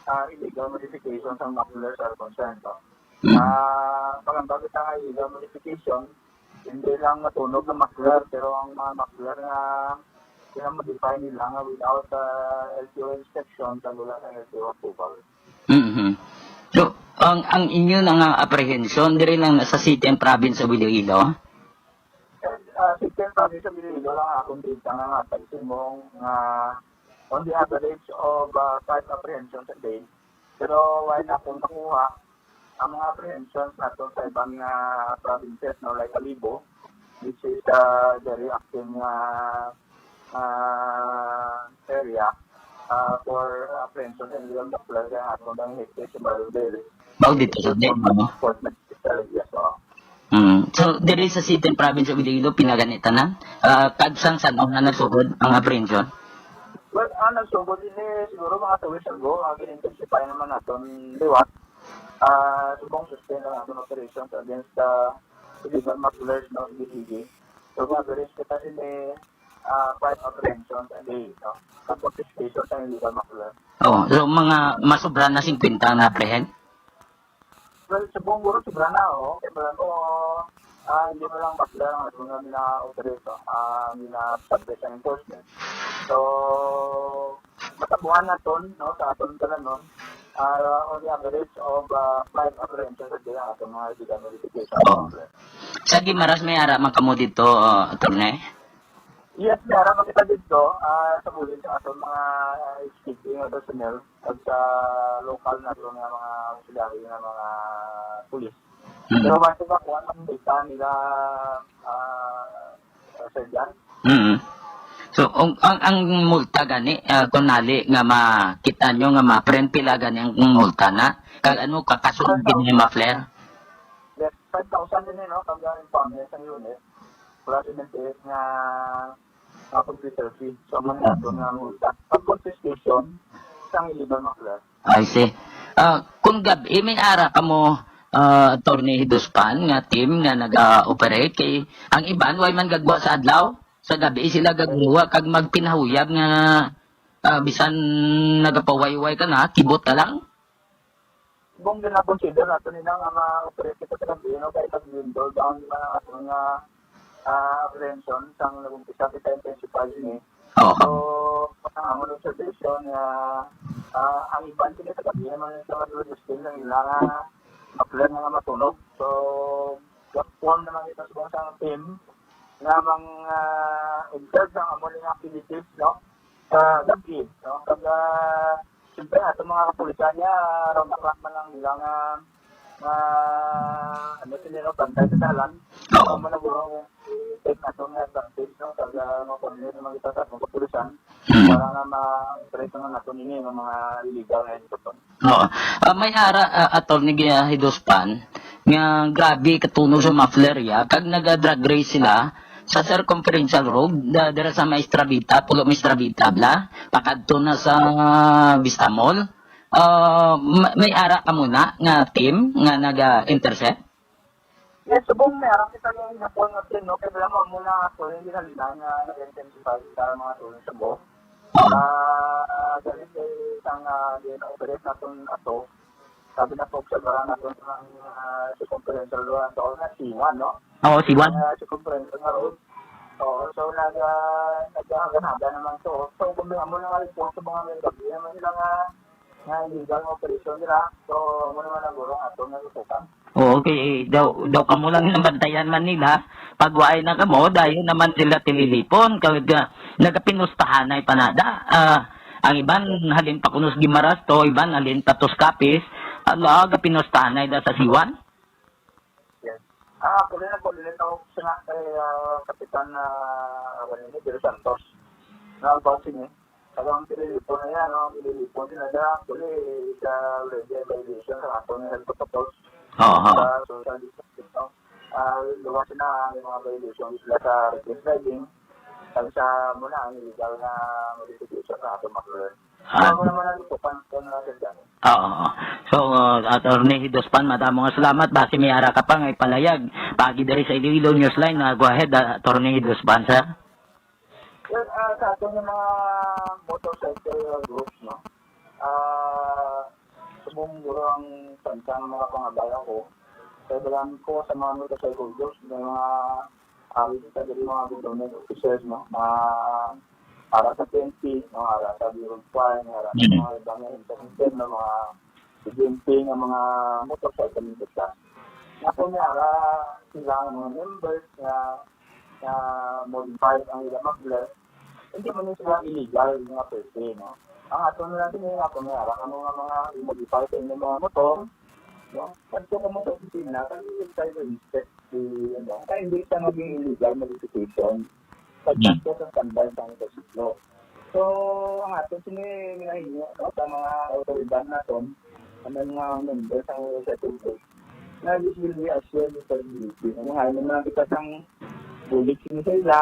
ah, illegal modifications and mufflers are concerned, no? Mm. Ah, pag ang bagay sa illegal modification, hindi lang matunog ang muffler, pero ang mga muffler nga pinamodify nila nga without, ah, L T O inspection, kag wala sa L T O approval. Mhm. So, ang, ang inyo na nga apprehension, diri lang na sa City and Province of Iloilo? Ah, City and Province of Iloilo lang akong data nga nga, pag simong nga on the average of, ah, five apprehensions a day. Pero while akong nakuha, ang mga apprehensions nato sa iban nga provinces, no, like Kalibo, which is, ah, very active nga, ah, area, ah, for apprehension and legal muffler, kaya ato nang higpit sa Barangay. Mao dito sa Demo, no? Enforcement Specialist, yes, oo. Mm. So, diri sa City and Province of Iloilo, pila gani tanan? Ah, kag sang san-o na nagsugod ang apprehension? Well, ang nagsugod ini siguro mga two weeks ago, ang gin-intensify naman naton liwat. Ah, subong sustain ang aton operations against, ah, illegal mufflers, no, sige-sige. So, mag-average kita sini, ah, five apprehensions a day, no? Sa confiscation sa illegal muffler. Oh, so mga masobra na singkwenta na apprehend? Well, subong guro sobra na, oh. Kaya pala ko, ah, hindi mo lang muffler ang ato nga mina-operate, no? Ah, mina-subject sa enforcement. So, matabuhan naton, no, sa aton tanan, no? Ah, on the average of, ah, five apprehensions a day ang aton mga illegal modification. Oh. Sa Guimaras, may ara man kamo dito, uh, attorney? Yes, may ara man kita dito, ah, sa bulig sa aton mga H P P nga personnel at sa local naton nga mga auxiliary nga mga pulis. Mm. Pero once nakuha ang data nila, ah, Sir Jan. Mm. So, ang, ang, ang multa gani, ah, kung nali nga makita nyo nga ma-print, pila gani ang multa na? Kag ano, kakasunod gid ni muffler? Yes, five thousand din, eh, no? Pag ang pamilya sa unit, plus M N T S nga, ah, computer fee. So, man nato nga multa. Pag confiscation, isang illegal muffler. I see. Ah, kung gab-i, may ara kamo, ah, Attorney Hiduspan, nga team nga nag-operate, kay ang iban, way man gagwa sa adlaw, sa gabi sila gagwa, kag magpinahuyab nga, ah, bisan nagapawayway ka na, kibot ka lang? Kung gina-consider nato nila nga ma-operate kita sa gabi, no, kay pag window down, mga, mga, ah, apprehension, sang nag-umpisa kita intensify ni. Oo. So, ang amon observation nga, ah, ang iban sila sa gabi naman sa mga resisting lang nila nga muffler nga matunog. So, form naman kita sa isang team nga mang, ah, in charge ang amon nga activities, no? Sa gabi, no? Pag, ah, siyempre, ato mga kapulisan niya, round the clock man lang nila nga, nga, ano, sila, no, bantay sa dalan. Oo. Amo na, guro, take nato nga advantage, no? Pag, ah, mga coordinate naman kita sa mga kapulisan, mm, para nga ma-trace naman nato nini nga mga illegal nga ito. Oo. Ah, may ara, ah, Attorney Gi-, ah, Hiduspan, nga grabe katunog sa muffler, ya, kag naga-drag race sila sa Circumferential Road, da-, dira sa may Estravita, pulo may Estravita, bla, pakadto na sa Vista Mall. Ah, ma-, may ara ka muna nga team nga naga-intercept? Yes, subong may ara kita nga gihapon nga team, no? Kaya wala mo muna ako yung ginalina nga nag-intensify sa mga tuloy sa buhok. Oo. Ah, ah, dali kay isang, ah, gin-operate naton ato, sabi na po sa barang naton sa mga circumferential, ah, doon na C one, no? Oo, C one. Ang, ah, circumferential na road. Oo, so nag-, ah, naghahaga-haga naman to. So, kung may amo na nga report sa mga may gabi, naman sila nga, nga illegal nga operation nila. So, amo naman ang guro nga ato nga tutukan. Oo, kay daw, daw kamo lang nabantayan man nila. Pag waay na kamo, dayon naman sila tililipon. Kag, ah, nagapinustahanay pa na da. Ah, ang iban halin pa kuno sa Guimaras to, iban halin pa to sa Capiz. Ala, gapinustahanay da sa C one. Yes. Ah, actually, nag-coordinate ako sa nga kay, ah, Kapitan, ah, Randy De Los Santos. Na ang bossing, eh. Talagang pinilipon na yan, no? Pinilipon nila na, actually, it's already a violation sa aton health protocols. Oo. Sa social distancing, no? Ah, luwas na ang mga violations sila sa reckless driving. Kag sa muna, ang illegal na modification sa aton McLaren. Ah. Ano naman ang ito, pan-, pan-, ah, sir, dyan? Oo. So, uh, Attorney Hidospan, madamo nga salamat. Basi may ara ka pa nga ipalayag. Pagi diri sa Iloilo Newsline, ah, go ahead, ah, Attorney Hidospan, sir. Well, ah, sa aton nga mga motorcycle groups, no? Ah, subong guro ang tansa nga mga pangabay ako. Kay balaan ko sa mga motorcycle groups, may mga, ah, kita diri mga government officers, no? Mga ara sa P N P, mga ara sa Bureau of Fire, mga ara sa Mm. mga ibang nga intelligence, no? Mga C G M P nga mga motorcycle instructors. Ako may ara sila nga mga members nga, nga modified ang ilang muffler. Hindi man sila illegal nga per se, no? Ang ato na lang sila, kung may ara ka mga, mga i-modify sa inyong mga motor, no? Pagto ka mo sa opisina, kami yung tayo inspect si, ano, kaya hindi siya maging illegal modification. Pagpasok sa standby sa motorsiklo. So, ang ato sini, minahinyo, no, sa mga autoridad naton, ang mga members sa motorcycle group, na this will be a shared responsibility. Ano nga, ano na kita sang bulig sini sa ila,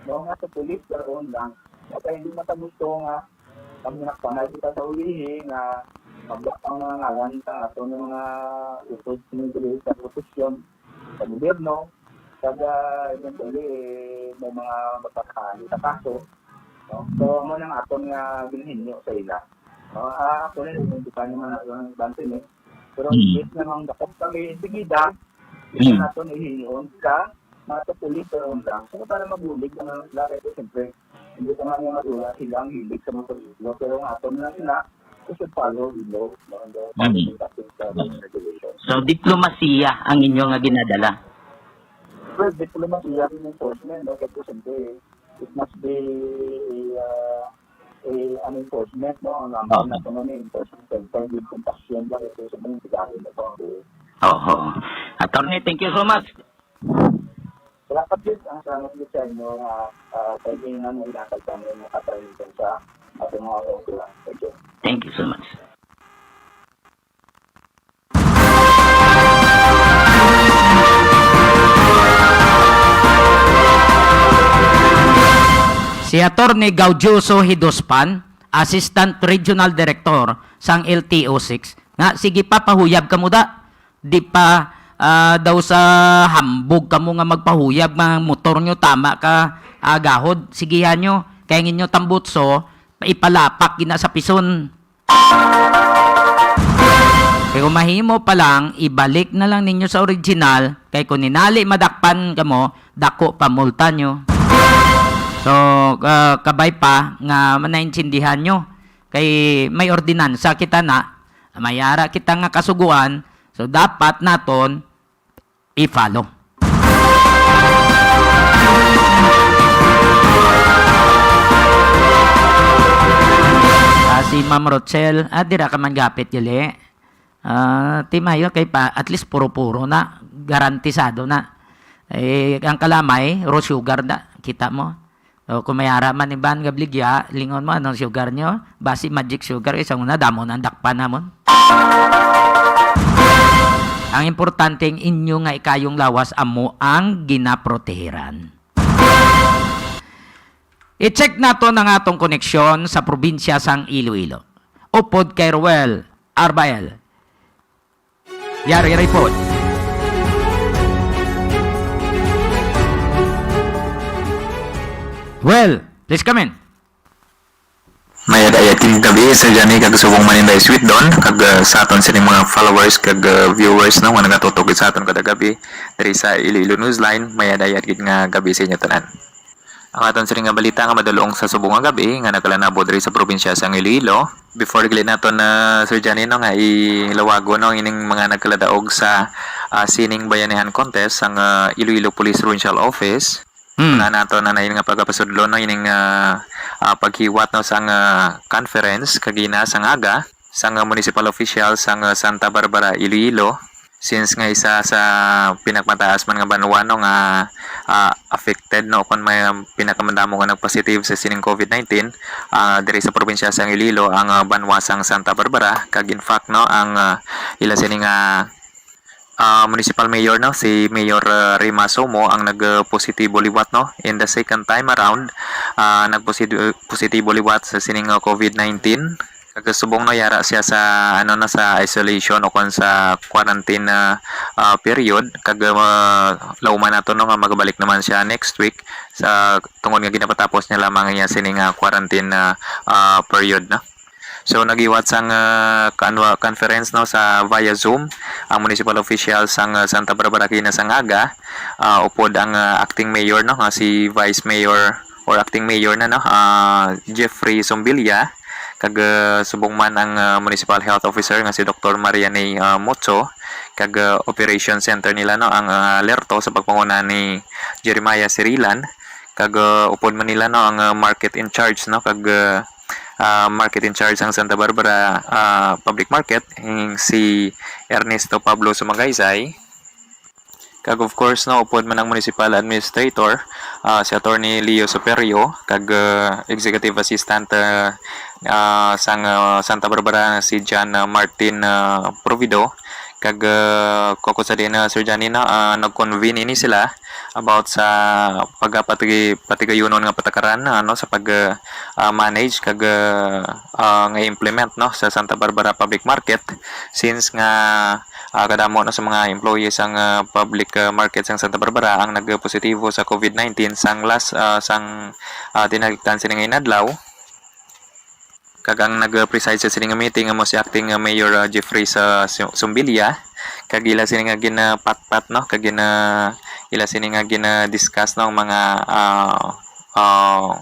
no, nga sa police, pero on lang. Kaya hindi matagusto nga, pag nakpanay kita sa ulihi, nga mablock ang mga ngalan sa ato ng mga utod sini sa proteksyon sa gobyerno, kag, ah, eventually, may mga mapatakahan sa kaso, no? So, amo nang aton nga ginhinyo sa ila. No? Ah, ako na, hindi pa naman ako ang bante, eh. Pero Mm. yes, namang dapat kami, sige, da, Mm. naton ihinyon sa mga sa pulis, pero lang. So, para mabulig naman sila, kasi siyempre, hindi ko nga nga madula sila ang hilig sa mga pagkiklo, pero ang aton lang sila, we should follow the law, no? And the Mm. following practice, uh, Mm. regulations. So, diplomasiya ang inyo nga ginadala? Well, diplomasiya ang enforcement, no? Kasi siyempre, it must be a, uh, a, an enforcement, no? Ang Oo. Ang naman na enforcement center, yung compassion ba, ito sa mga regalo na to. Oho. Attorney, thank you so much. Salamat gid, ang salamat gid sa inyo nga, ah, sa inyo nga naghatag sa amon nga kapahiwatig sa ating mga kultura. Thank you. Thank you so much. Si Attorney Gaudioso Hidospan, Assistant Regional Director sang L T O six, nga sige pa, pahuyab kamo da. Di pa, ah, daw sa hambog kamo nga magpahuyab nga motor nyo tama ka, ah, gahod. Sigihan nyo, kay ang inyo tambutso, ipalapak gina sa pison. Kay kung mahimo pa lang, ibalik na lang ninyo sa original, kay kung ninali madakpan kamo, dako pa multa nyo. So, ah, kabay pa nga manaintindihan nyo, kay may ordinansa kita na, may ara kita nga kasuguan, so dapat naton i-follow. Ah, si Ma'am Rochelle, ah, dira ka man gapit, gali. Ah, ti mayo kay pa, at least puro-puro na, garantisado na. Eh, ang kalamay, raw sugar na, kita mo. O, kung may ara man iban nga bligya, lingon mo, anong sugar nyo? Basi magic sugar, isang una, damo nang dakpan namon. Ang importante, ang inyo nga ikayong lawas, amo ang ginaprotehiran. I-check nato ang atong koneksyon sa probinsya sang Iloilo. Upod kay Roel Arbael. Yari report. Well, please come in. Mayad-ayad gid gabi, Sir Johnny, kag subong man Inday Sweet Don, kag, ah, sa aton sining mga followers kag, ah, viewers, no, nga nagatutok gid sa aton kada gabi diri sa Iloilo Newsline, mayad-ayad gid nga gabi sa inyo tanan. Ang aton sining nga balita nga madulong sa subong nga gabi nga nagkalanabo diri sa probinsya sang Iloilo. Before gali naton, ah, Sir Johnny, no, nga ilawago, no, ining mga nagkaladaog sa, ah, Sining Bayanihan Contest sang, ah, Iloilo Police Provincial Office, Hmm. Una nato na na ini nga pagapasudlo, no, ining, ah, ah, paghiwat, no, sang, ah, conference kagina sang aga sang, ah, municipal official sang, ah, Santa Barbara, Iloilo, since nga isa sa pinakamataas man nga banwa, no, nga, ah, affected, no, kon may pinakamandamo nga nagpositive sa sining COVID nineteen, ah, diri sa probinsya sang Iloilo ang, ah, banwa sang Santa Barbara, kag in fact, no, ang, ah, ila sini nga ah, municipal mayor, no, si Mayor, ah, Rey Masomo ang nag-, ah, positibo liwat, no. In the second time around, ah, nagposit-, positibo liwat sa sining, ah, COVID nineteen. Kag subong, no, yara siya sa, ano, na sa isolation o kon sa quarantine, ah, ah, period. Kag, ah, lauman nato, no, nga magabalik naman siya next week sa tungod nga ginapatapos niya lamang niya sining, ah, quarantine, ah, ah, period, no. So, naghiwat sang, ah, kanwa-, conference, no, sa via Zoom ang municipal official sang, ah, Santa Barbara kagina sang aga, ah, upod ang, ah, acting mayor, no, nga si Vice Mayor or acting mayor na, no, ah, Jeffrey Sombilia, kag, ah, subong man ang, ah, municipal health officer nga si Doktor Marianay, ah, Mocho, kag, ah, operation center nila, no, ang, ah, alerto sa pagpanguna ni Jeremiah Sirilan, kag, ah, upod man nila, no, ang, ah, market in charge, no, kag, ah, ah, market in charge sang Santa Barbara, ah, Public Market, ing si Ernesto Pablo Sumagaysay. Kag of course, no, upod man ang municipal administrator, ah, si Attorney Leo Superio, kag, ah, executive assistant, ah, ah, sang, ah, Santa Barbara, si John, ah, Martin, ah, Provido. Kag, ah, kukon sa din, ah, Sir Johnny, no, ah, nag-convene ini sila about sa pagapatigi-, patigayunon nga patakaran, ano, sa pag, ah, ah, manage kag, ah, ah, nga implement, no, sa Santa Barbara Public Market, since nga, ah, kadamo, no, sa mga employees sang, ah, public, ah, market sang Santa Barbara ang nagpositibo sa COVID nineteen sang last, ah, sang, ah, tinalikdan sini nga inadlaw. Kag ang nag-preside sa sini nga meeting amo si acting, ah, Mayor, ah, Jeffrey sa Su-, Sumbilia. Kag ila sini nga ginapatpat, no? Kag gina-, ila sini nga gina-discuss, no, ang mga, ah, ah,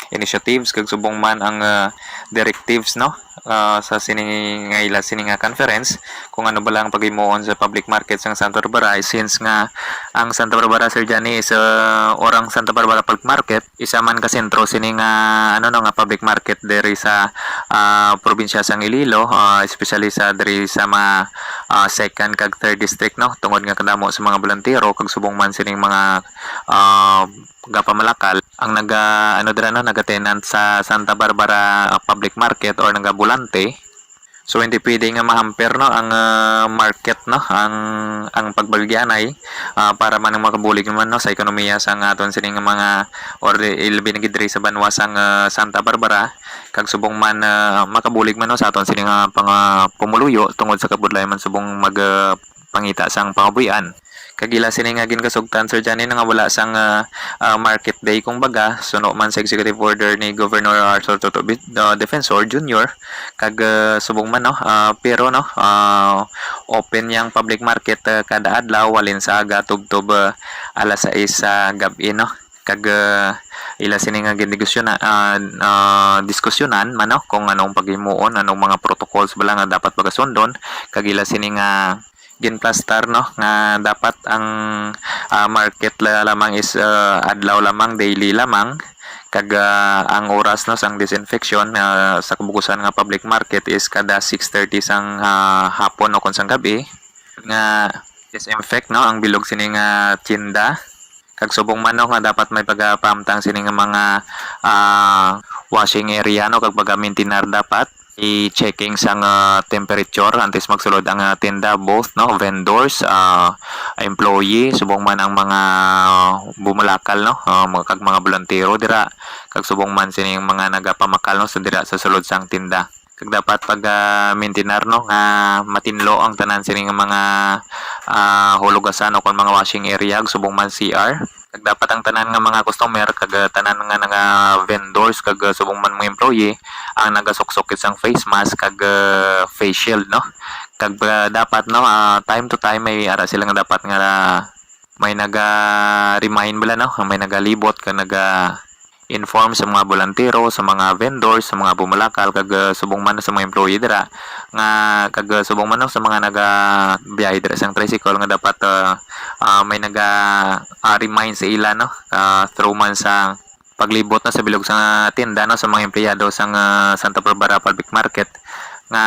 initiatives kag subong man ang, ah, directives, no? Ah, sa sini nga ila sini nga conference, kung ano ba lang paghimuon sa public market sang Santa Barbara, since nga ang Santa Barbara, Sir Johnny, is, ah, or ang Santa Barbara Public Market, isa man ka sentro sini nga, ano, no, nga public market diri sa, ah, probinsya sang Iloilo, ah, especially sa diri sa mga, ah, second kag third district, no, tungod nga kadamo sa mga bolontero kag subong man sining mga, ah, gapamalakal ang naga, ano, dira, no, naga-tenant sa Santa Barbara, ah, Public Market or nagabulante. So, hindi pwede nga mahamper, no, ang, ah, market, no, ang, ang pagbaligyanay, ah, para man ang makabulig man, no, sa ekonomiya sang aton sining mga, or ilabi na gid diri sa banwa sang, ah, Santa Barbara, kag subong man, ah, makabulig man, no, sa aton sining, ah, panga-, pumuluyo tungod sa kabudlay man subong mag, ah, pangita sang pangabuhian. Kag ila sini nga ginkasugtan, Sir Johnny, nga wala sang, ah, ah, market day, kumbaga, suno man sa executive order ni Governor Arthur Toto Bi-, ah, Defensor Junior, kag, ah, subong man, no, ah, pero, no, ah, open yang public market, ah, kada adlaw, halin sa aga tubtob, ah, alas sais sa gab-i, no. Kag, ah, ila sini nga gindiskusyonan, ah, ah, diskusyonan man, no, kung anong paghimuon, anong mga protocols bala nga dapat pagasundon, kag ila sini nga ginplastar, no, nga dapat ang, ah, market la-, lamang is, ah, adlaw lamang, daily lamang, kag, ah, ang oras, no, sang disinfection, ah, sa kabugusan nga public market is kada six thirty sang, ah, hapon o kon sang gab-i, nga disinfect, no, ang bilog sini nga tienda. Kag subong man, no, nga dapat may pagapahamtang sini nga mga, ah, washing area, no, kag pagamintinar dapat. I-checking sang, ah, temperature antes magsulod ang, ah, tinda, both, no, vendors, ah, employee, subong man ang mga bumalakal, no, ah, mga, kag mga bolontero dira, kag subong man sining mga nagapamakal, no, sa dira sa sulod sang tinda. Kag dapat pag, ah, mintinar, no, nga matinlo ang tanan sining mga, ah, hulugasan o kon mga washing area, subong man C R. Kag dapat ang tanan nga mga customer, kag, ah, tanan nga mga vendors, kag, ah, subong man mga employee, ang nagasuksok gid sang face mask kag, ah, face shield, no? Kag, ah, dapat, no, ah, time to time may ara sila nga dapat nga may naga-remind bala, no? May nagalibot kag naga-inform sa mga bolantero, sa mga vendors, sa mga bumalakal, kag, ah, subong man sa mga employee dira, nga, kag, ah, subong man, no, sa mga nagabiyahe dira sang tricycle nga dapat, ah, ah, may naga, ah, remind sa ila, no? Ah, through man sa paglibot na sa bilog sa tinda, no, sa mga empleyado sang, ah, Santa Barbara Public Market nga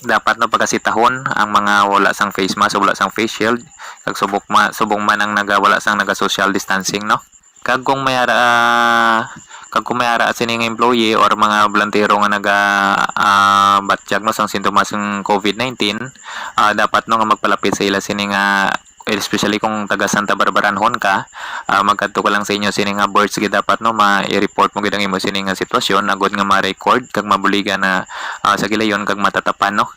dapat, no, pagasitahon ang mga wala sang face mask, wala sang face shield, kag subok ma-, subong man ang naga-, wala sang naga-social distancing, no. Kag kung may ara, ah, kag kung may ara sini nga employee or mga bolantero nga naga, ah, batyag, no, sang sintomas sang COVID nineteen, ah, dapat, no, nga magpalapit sa ila sini nga, especially kung taga Santa Barbaranhon ka, ah, magkadto ka lang sa inyo sini nga burts gid dapat, no, ma-report mo gid ang imo sini nga sitwasyon agod nga ma-record kag mabuligan na, ah, sa gilayon kag matatapan, no.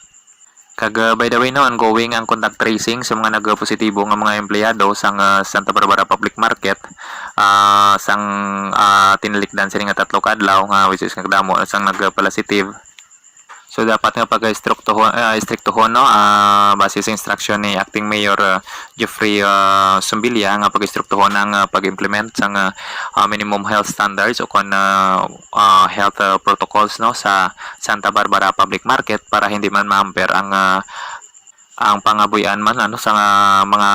Kag, ah, by the way, no, ongoing ang contact tracing sa mga nagpositibo nga mga empleyado sang, ah, Santa Barbara Public Market, ah, sang, ah, tinalikdan sini nga tatlo ka adlaw nga, which is nga damo sang nagpalasitive. So, dapat nga pag-istriktuhon, ah, istriktuhon, no, ah, base sa instruction ni Acting Mayor, ah, Jeffrey, ah, Sombilia nga pag-istriktuhon ang, ah, pag-implement sang, ah, ah, minimum health standards o kon, ah, ah, health, ah, protocols, no, sa Santa Barbara Public Market para hindi man ma-hamper ang, ah, ang pangabuy-an man, ano, sa mga, mga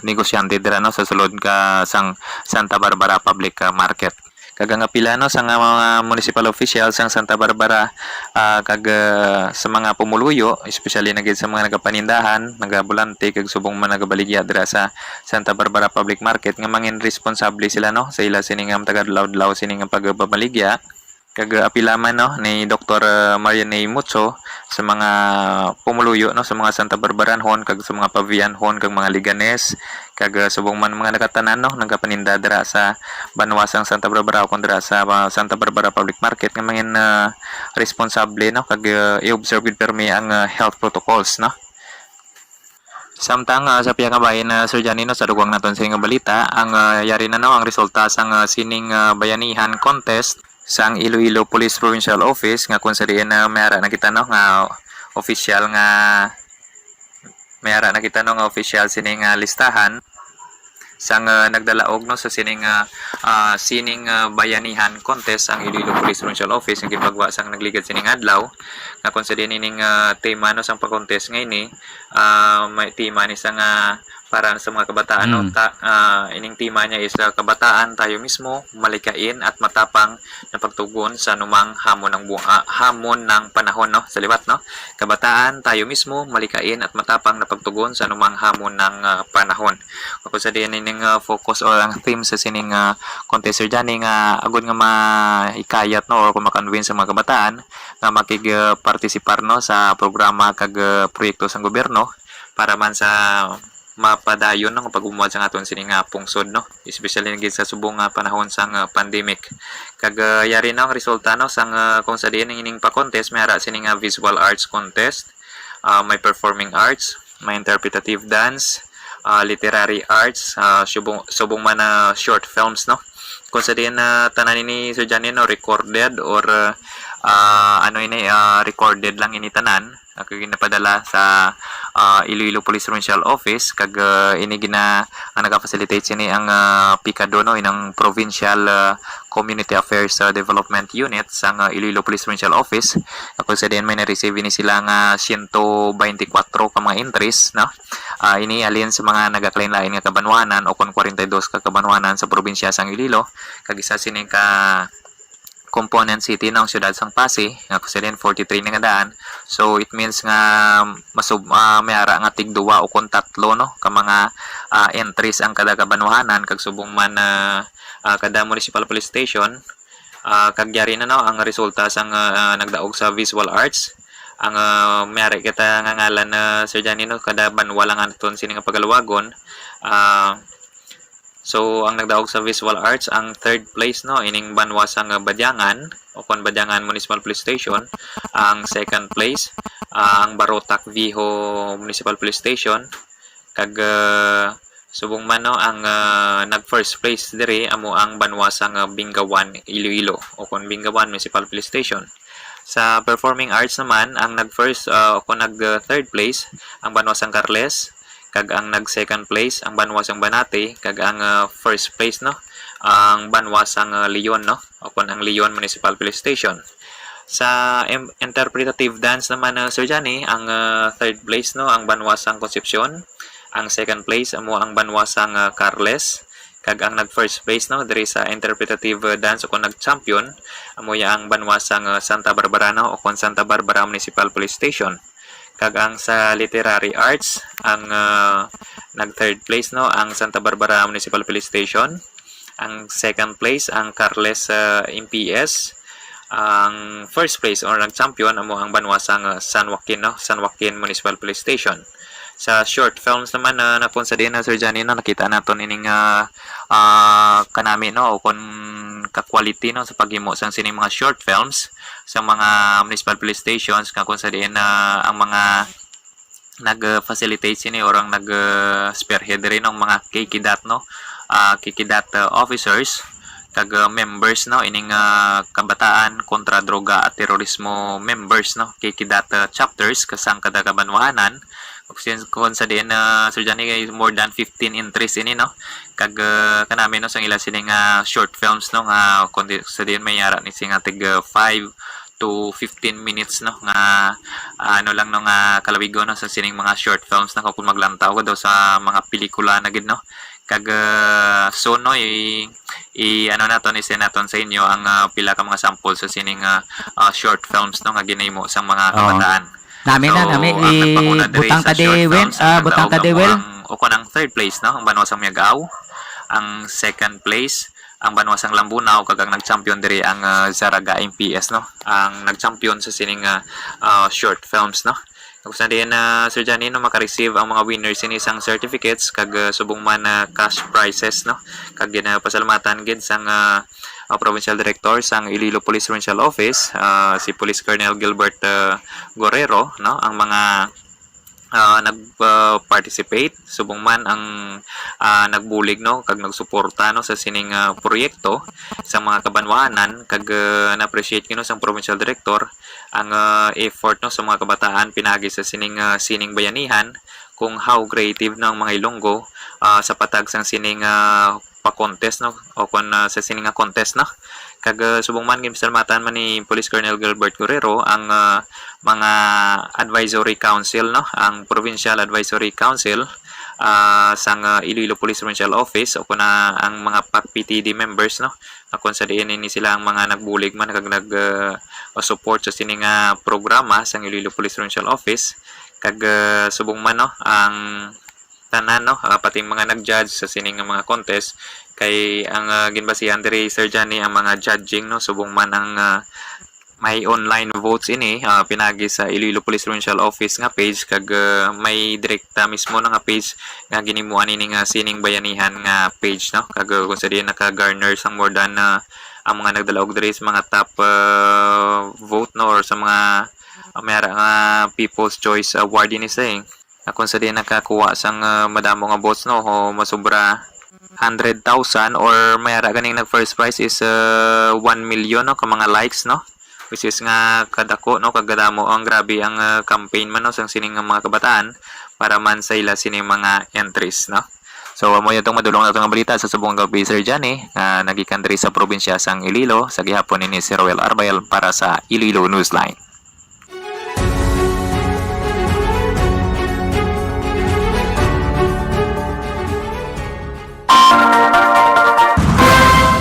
negosyante dira, no, sa sulod ka sang Santa Barbara Public, ah, Market. Kag ang apila, no, sa nga mga municipal officials sang Santa Barbara, ah, kag, ah, sa mga pumuluyo, especially na gid sa mga nagapanindahan, nagabulante, kag subong man nagabaligya dira sa Santa Barbara Public Market, nga mangin responsable sila, no, sa ila sini nga taga-adlaw-adlaw sini nga pagbabaligya. Kag, ah, apila man, no, ni Doktor, ah, Marian A. Mucho sa mga pumuluyo, no, sa mga Santa Barbaranhon kag sa mga Pavianhon kag mga Leganes, kag, ah, subong man mga nagatanan, no, nagapaninda dira sa banwa sang Santa Barbara o kon dira sa, ah, Santa Barbara Public Market nga mangin, ah, responsable, no, kag, ah, i-observe gid pirmi ang, ah, health protocols, no. Samtang, ah, sa pihak nga bahin, ah, Sir Johnny, no, sa dugwang naton sini nga balita, ang, ah, yari na, no, ang resulta sang, ah, sining, ah, bayanihan contest sang Iloilo Police Provincial Office nga kung sa diin, ah, may ara na kita, no, nga official nga, may ara na kita, no, nga official sini nga listahan sang, ah, nagdalaog, no, sa sining, ah, ah, sining, ah, bayanihan contest ang Iloilo Police Provincial Office nga ginpagwa sang nagligad sining adlaw, nga kung sa diin ining, ah, tema, no, sang pag-contest nga ini, ah, may tema ni sa nga para sa mga kabataan, no? Mm. Ta-, ah, ining tema niya is, ah, Kabataan, tayo mismo, malikain at matapang na pagtugon sa anumang hamon ng bu-, ah, hamon ng panahon, no? Sa liwat, no? Kabataan, tayo mismo, malikain at matapang na pagtugon sa anumang hamon ng, ah, panahon. Kung sa diin ining, ah, focus or ang theme sa sining, ah, contest, Sir Johnny, nga agud nga mahikayat, no, or kung ma-convince ang mga kabataan nga makig-, ah, partisipar, no, sa programa kag, ah, proyekto sang gobyerno para man sa mapadayon, no, ang pag-umwad sang aton sini nga pungsod, no, especially na gid sa subong nga panahon sang, ah, pandemic. Kag, ah, yari na ang resulta, no, sang, ah, kung sa diin ining pa-contest, may ara sini nga visual arts contest, ah, may performing arts, may interpretative dance, ah, literary arts, ah, subong, subong man na short films, no. Kung sa diin na tanan ini, Sir Johnny, no, recorded or, ah, ano ini, ah, recorded lang ini tanan, ah, kag ginapadala sa, ah, Iloilo Police Provincial Office, kag, ah, ini gina-, ang naga-facilitate sini ang, ah, PICADO, no, inang Provincial, ah, Community Affairs, ah, Development Unit sang, ah, Iloilo Police Provincial Office. Kung sa diin may na-receive ini sila nga siyento baynte kwatro ka mga entries, no? Ah, ini halin sa mga nagakalain-lain nga kabanwahanan o kon kwarenta y dos ka kabanwahanan sa probinsya sang Iloilo, kag isa sini ka component city, no, ang siyudad sang Passi, nga kung sa diin forty-three na nga daan. So, it means nga masub-, ah, may ara nga tigduwa o kon tatlo, no, ka mga, ah, entries ang kada kabanwahanan, kag subong man, ah, ah, kada municipal police station. Ah, kag yari na, no, ang resulta sang, ah, nagdaog sa visual arts. Ang, ah, may ara kita nga ngalan na, Sir Johnny, no, kada banwa lang aton sini nga pagaluwagon. Ah, so, ang nagdaog sa visual arts, ang third place, no, ining banwa sang, ah, Badiangan, o kon Badiangan Municipal Police Station. Ang second place, ah, ang Barotac Viejo Municipal Police Station. Kag, ah, subong man, no, ang, ah, nag first place diri amo ang banwa sang, ah, Bingawan, Iloilo, o kon Bingawan Municipal Police Station. Sa performing arts naman, ang nag first, ah, o kon nag, ah, third place ang banwa sang Carles, kag ang nag second place ang banwa sang Banati, kag ang, ah, first place, no, ang banwa sang, ah, Leon, no, o kon ang Leon Municipal Police Station. Sa im- interpretative dance naman, ah, Sir Johnny, ang, ah, third place, no, ang banwa sang Concepcion, ang second place amo ang banwa sang, ah, Carles, kag ang nag first place, no, diri sa interpretative, ah, dance o kon nag champion amo ya ang banwa sang, ah, Santa Barbara, no, o kon Santa Barbara Municipal Police Station. Kag ang sa literary arts, ang, ah, nag third place, no, ang Santa Barbara Municipal Police Station. Ang second place, ang Carles, ah, M P S. Ang first place or nag-champion amo ang banwa sang, ah, San Joaquin, no? San Joaquin Municipal Police Station. Sa short films naman, na, na kung sa diin na, Sir Johnny, no, nakita naton ining, ah, ah, kanami, no, o kung ka-quality, no, sa paghimo sang sining mga short films sa mga municipal police stations, nga kung sa diin na ang mga nag-facilitate sini or ang nag-spearhead diri, no, mga K K DOT, no, ah, K K DOT, ah, officers kag, ah, members, no, ining, ah, Kabataan Kontra Droga at Terorismo members, no, K K DOT, ah, chapters kasang kada kabanwahanan. Kung sin- kung sa diin, ah, Sir Johnny, kay more than fifteen entries ini, no, kag, ah, kanami, no, sang ila sini nga short films, no, nga kung di, sa diin may yara ni sing tig, ah, five to fifteen minutes, no, nga, ah, ano lang, no, nga kalawigon, no, sa sining mga short films na kung maglantaw ka daw sa mga pelikula na gid, no. Kag, ah, soon, no, i, i ano naton, i-send naton sa inyo ang, ah, pila ka mga sample sa sining, ah, ah, short films, no, nga ginahimo sang mga Oo. kabataan. Nami na, So, nami. ang nagpanguna diri Ibutang sa ka di, short Wen. films, Ah, ang butang ka nagdaog di, amo Wen. ang, o kon ang third place, no, ang Banwa sang Miagao. Ang second place, ang Banwa sang Lambunao, kag ang nag-champion diri ang, ah, Zarraga M P S, no? Ang nag-champion sa sining, ah, ah, short films, no? Tapos na diyan na, Sir Johnny, no, maka-receive ang mga winners ini sang certificates kag, ah, subong man na cash prizes, no? Kag ginapasalamatan gid sang, ah, ah, Provincial Director sang Iloilo Police Provincial Office, ah, si Police Colonel Gilbert, ah, Guerrero, no? Ang mga ah, nag, ah, participate, subong man ang, ah, nagbulig, no, kag nagsuporta, no, sa sining, ah, proyekto sa mga kabanwahanan, kag, ah, na-appreciate, no, sang provincial director ang, ah, effort, no, sa mga kabataan pinagi sa sining, ah, sining bayanihan, kung how creative, no, ang mga Ilonggo, ah, sa patag sang sining, ah, pa-contest, no, o kon, ah, sa sini nga contest, no. Kag, ah, subong man, ginpasalamatan man ni Police Colonel Gilbert Guerrero ang, ah, mga advisory council, no, ang Provincial Advisory Council, ah, sang, ah, Iloilo Police Provincial Office, o kon, ah, ang mga pac P T D members, no, nga kon sa diin ini sila ang mga nagbulig man kag nag, ah, support sa sini nga programa sang Iloilo Police Provincial Office. Kag, ah, subong man, no, ang tanan, no, ah, pati mga nag-judge sa sini nga mga contest, kay ang, ah, ginbasihan diri, Sir Johnny, ang mga judging, no, subong man ang, ah, may online votes ini, ah, pinagi sa Iloilo Police Provincial Office nga page, kag, ah, may direkta mismo na nga page nga ginimuan ini nga sining bayanihan nga page, no, kag, ah, kung sa diin naka-garner sang more than, ah, ang mga nagdalaog diri sa mga top, ah, vote, no, or sa mga, ah, may ara nga People's Choice Award ini sa, eh. Nga kung sa diin nakakuha sang, ah, madamo nga votes, no, o masubra hundred thousand, or may ara ganing nag first prize is, ah, one million, no, ka mga likes, no, which is nga kadako, no, kagadamo ang grabe ang, ah, campaign man, no, sang sining nga mga kabataan para man sa ila sining mga entries, no. So, amo yun tong madulong nato nga balita sa subong nga gab-i, Sir Johnny, nga nagikan diri sa probinsya sang Iloilo. Sa gihapon ini si Roel Arbael para sa Iloilo Newsline.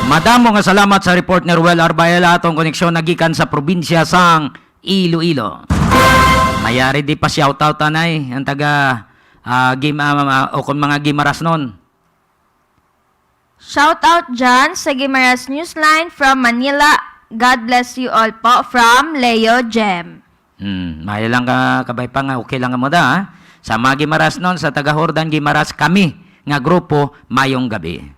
Madamo nga salamat sa report ni Ruel Arbaela, atong koneksyon nagikan sa probinsya sang Iloilo. Mayari di pa shoutout anay ang taga, ah, Gim-, ah, ah, o kon mga Gimarasnon. Shout out dyan sa Gimaras Newsline from Manila. God bless you all po from Leo Jem. Hmm, maayo lang ka, Kabay pa nga, okay lang mo da, ha? Sa mga Gimaras nun, sa taga Jordan, Gimaras kami nga grupo, mayong gabi.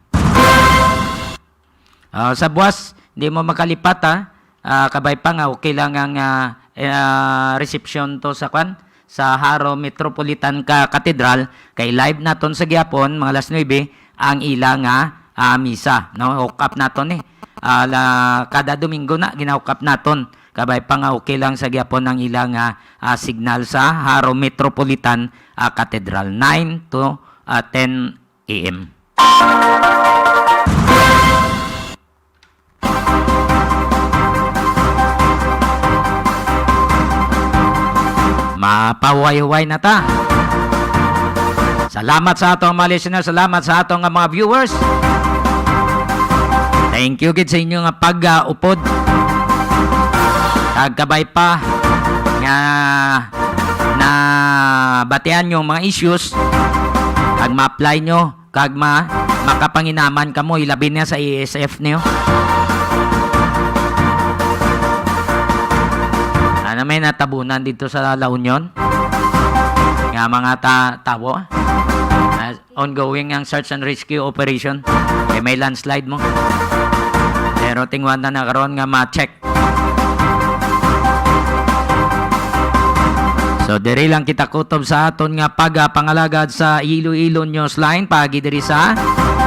Ah, sa buwas, di mo makalipat, ha? Ah, Kabay pa nga, okay lang ang, ah, eh, ah, reception to sa kwan, sa Jaro Metropolitan ka Cathedral, kay live naton sa gihapon, mga alas nuebe, ang ila nga, ah, misa, no? Hook up naton ni. Ah, la, kada Domingo na gina-hook up naton. Kabay pa nga okay lang sa gihapon ang ila nga, ah, signal sa Jaro Metropolitan, ah, Cathedral, nine to, ah, ten A M. Mapahuway-huway na ta. Salamat sa atong mga listeners, salamat sa atong nga mga viewers. Thank you gid sa inyo nga pag-upod. Kag kabay pa nga nabatian yung mga issues, pag ma-apply nyo, kag ma-, makapanginaman kamo, ilabi na sa A S F niyo. Ano may natabunan dito sa La Union? Nga mga ta-, tawo? Ah, ongoing ang search and rescue operation. Kay may landslide mo. Pero tingwan na na karon nga ma-check. So, diri lang kita kutob sa aton nga pagapangalagad sa Iloilo Newsline, paagi diri sa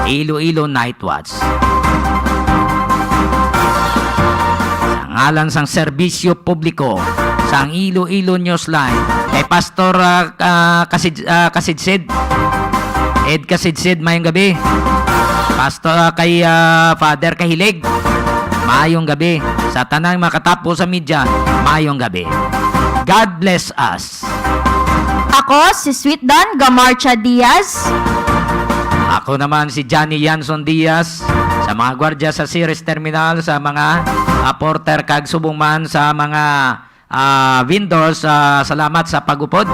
Iloilo Night Watch. Sa ngalan sang serbisyo publiko sang Iloilo Newsline, kay Pastor, ah, ah, Kasid-, ah, Kasidsid, Ed Kasidsid, mayong gabi. Pastor, ah, kay, ah, Father Kahilig, mayong gabi. Sa tanang makatapo sa media, mayong gabi. God bless us. Ako si Sweet Don Gamarcha Diaz. Ako naman si Johnny Yanson Diaz, sa mga gwardya sa Ceres Terminal, sa mga, ah, porter kag subong man sa mga, ah, vendors, ah, salamat sa pag-upod.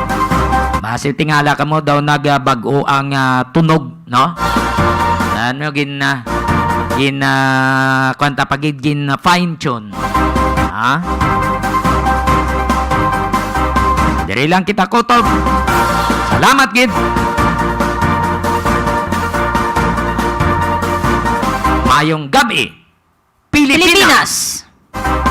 Basi tingala kamo daw nagabag-o ang, ah, tunog, no? Ano gin, ah, gin, ah, kwanta pa gid gin, ah, fine tune. Ha? Diri lang kita kutob. Salamat gid. Mayong gabi, Pilipinas. Pilipinas.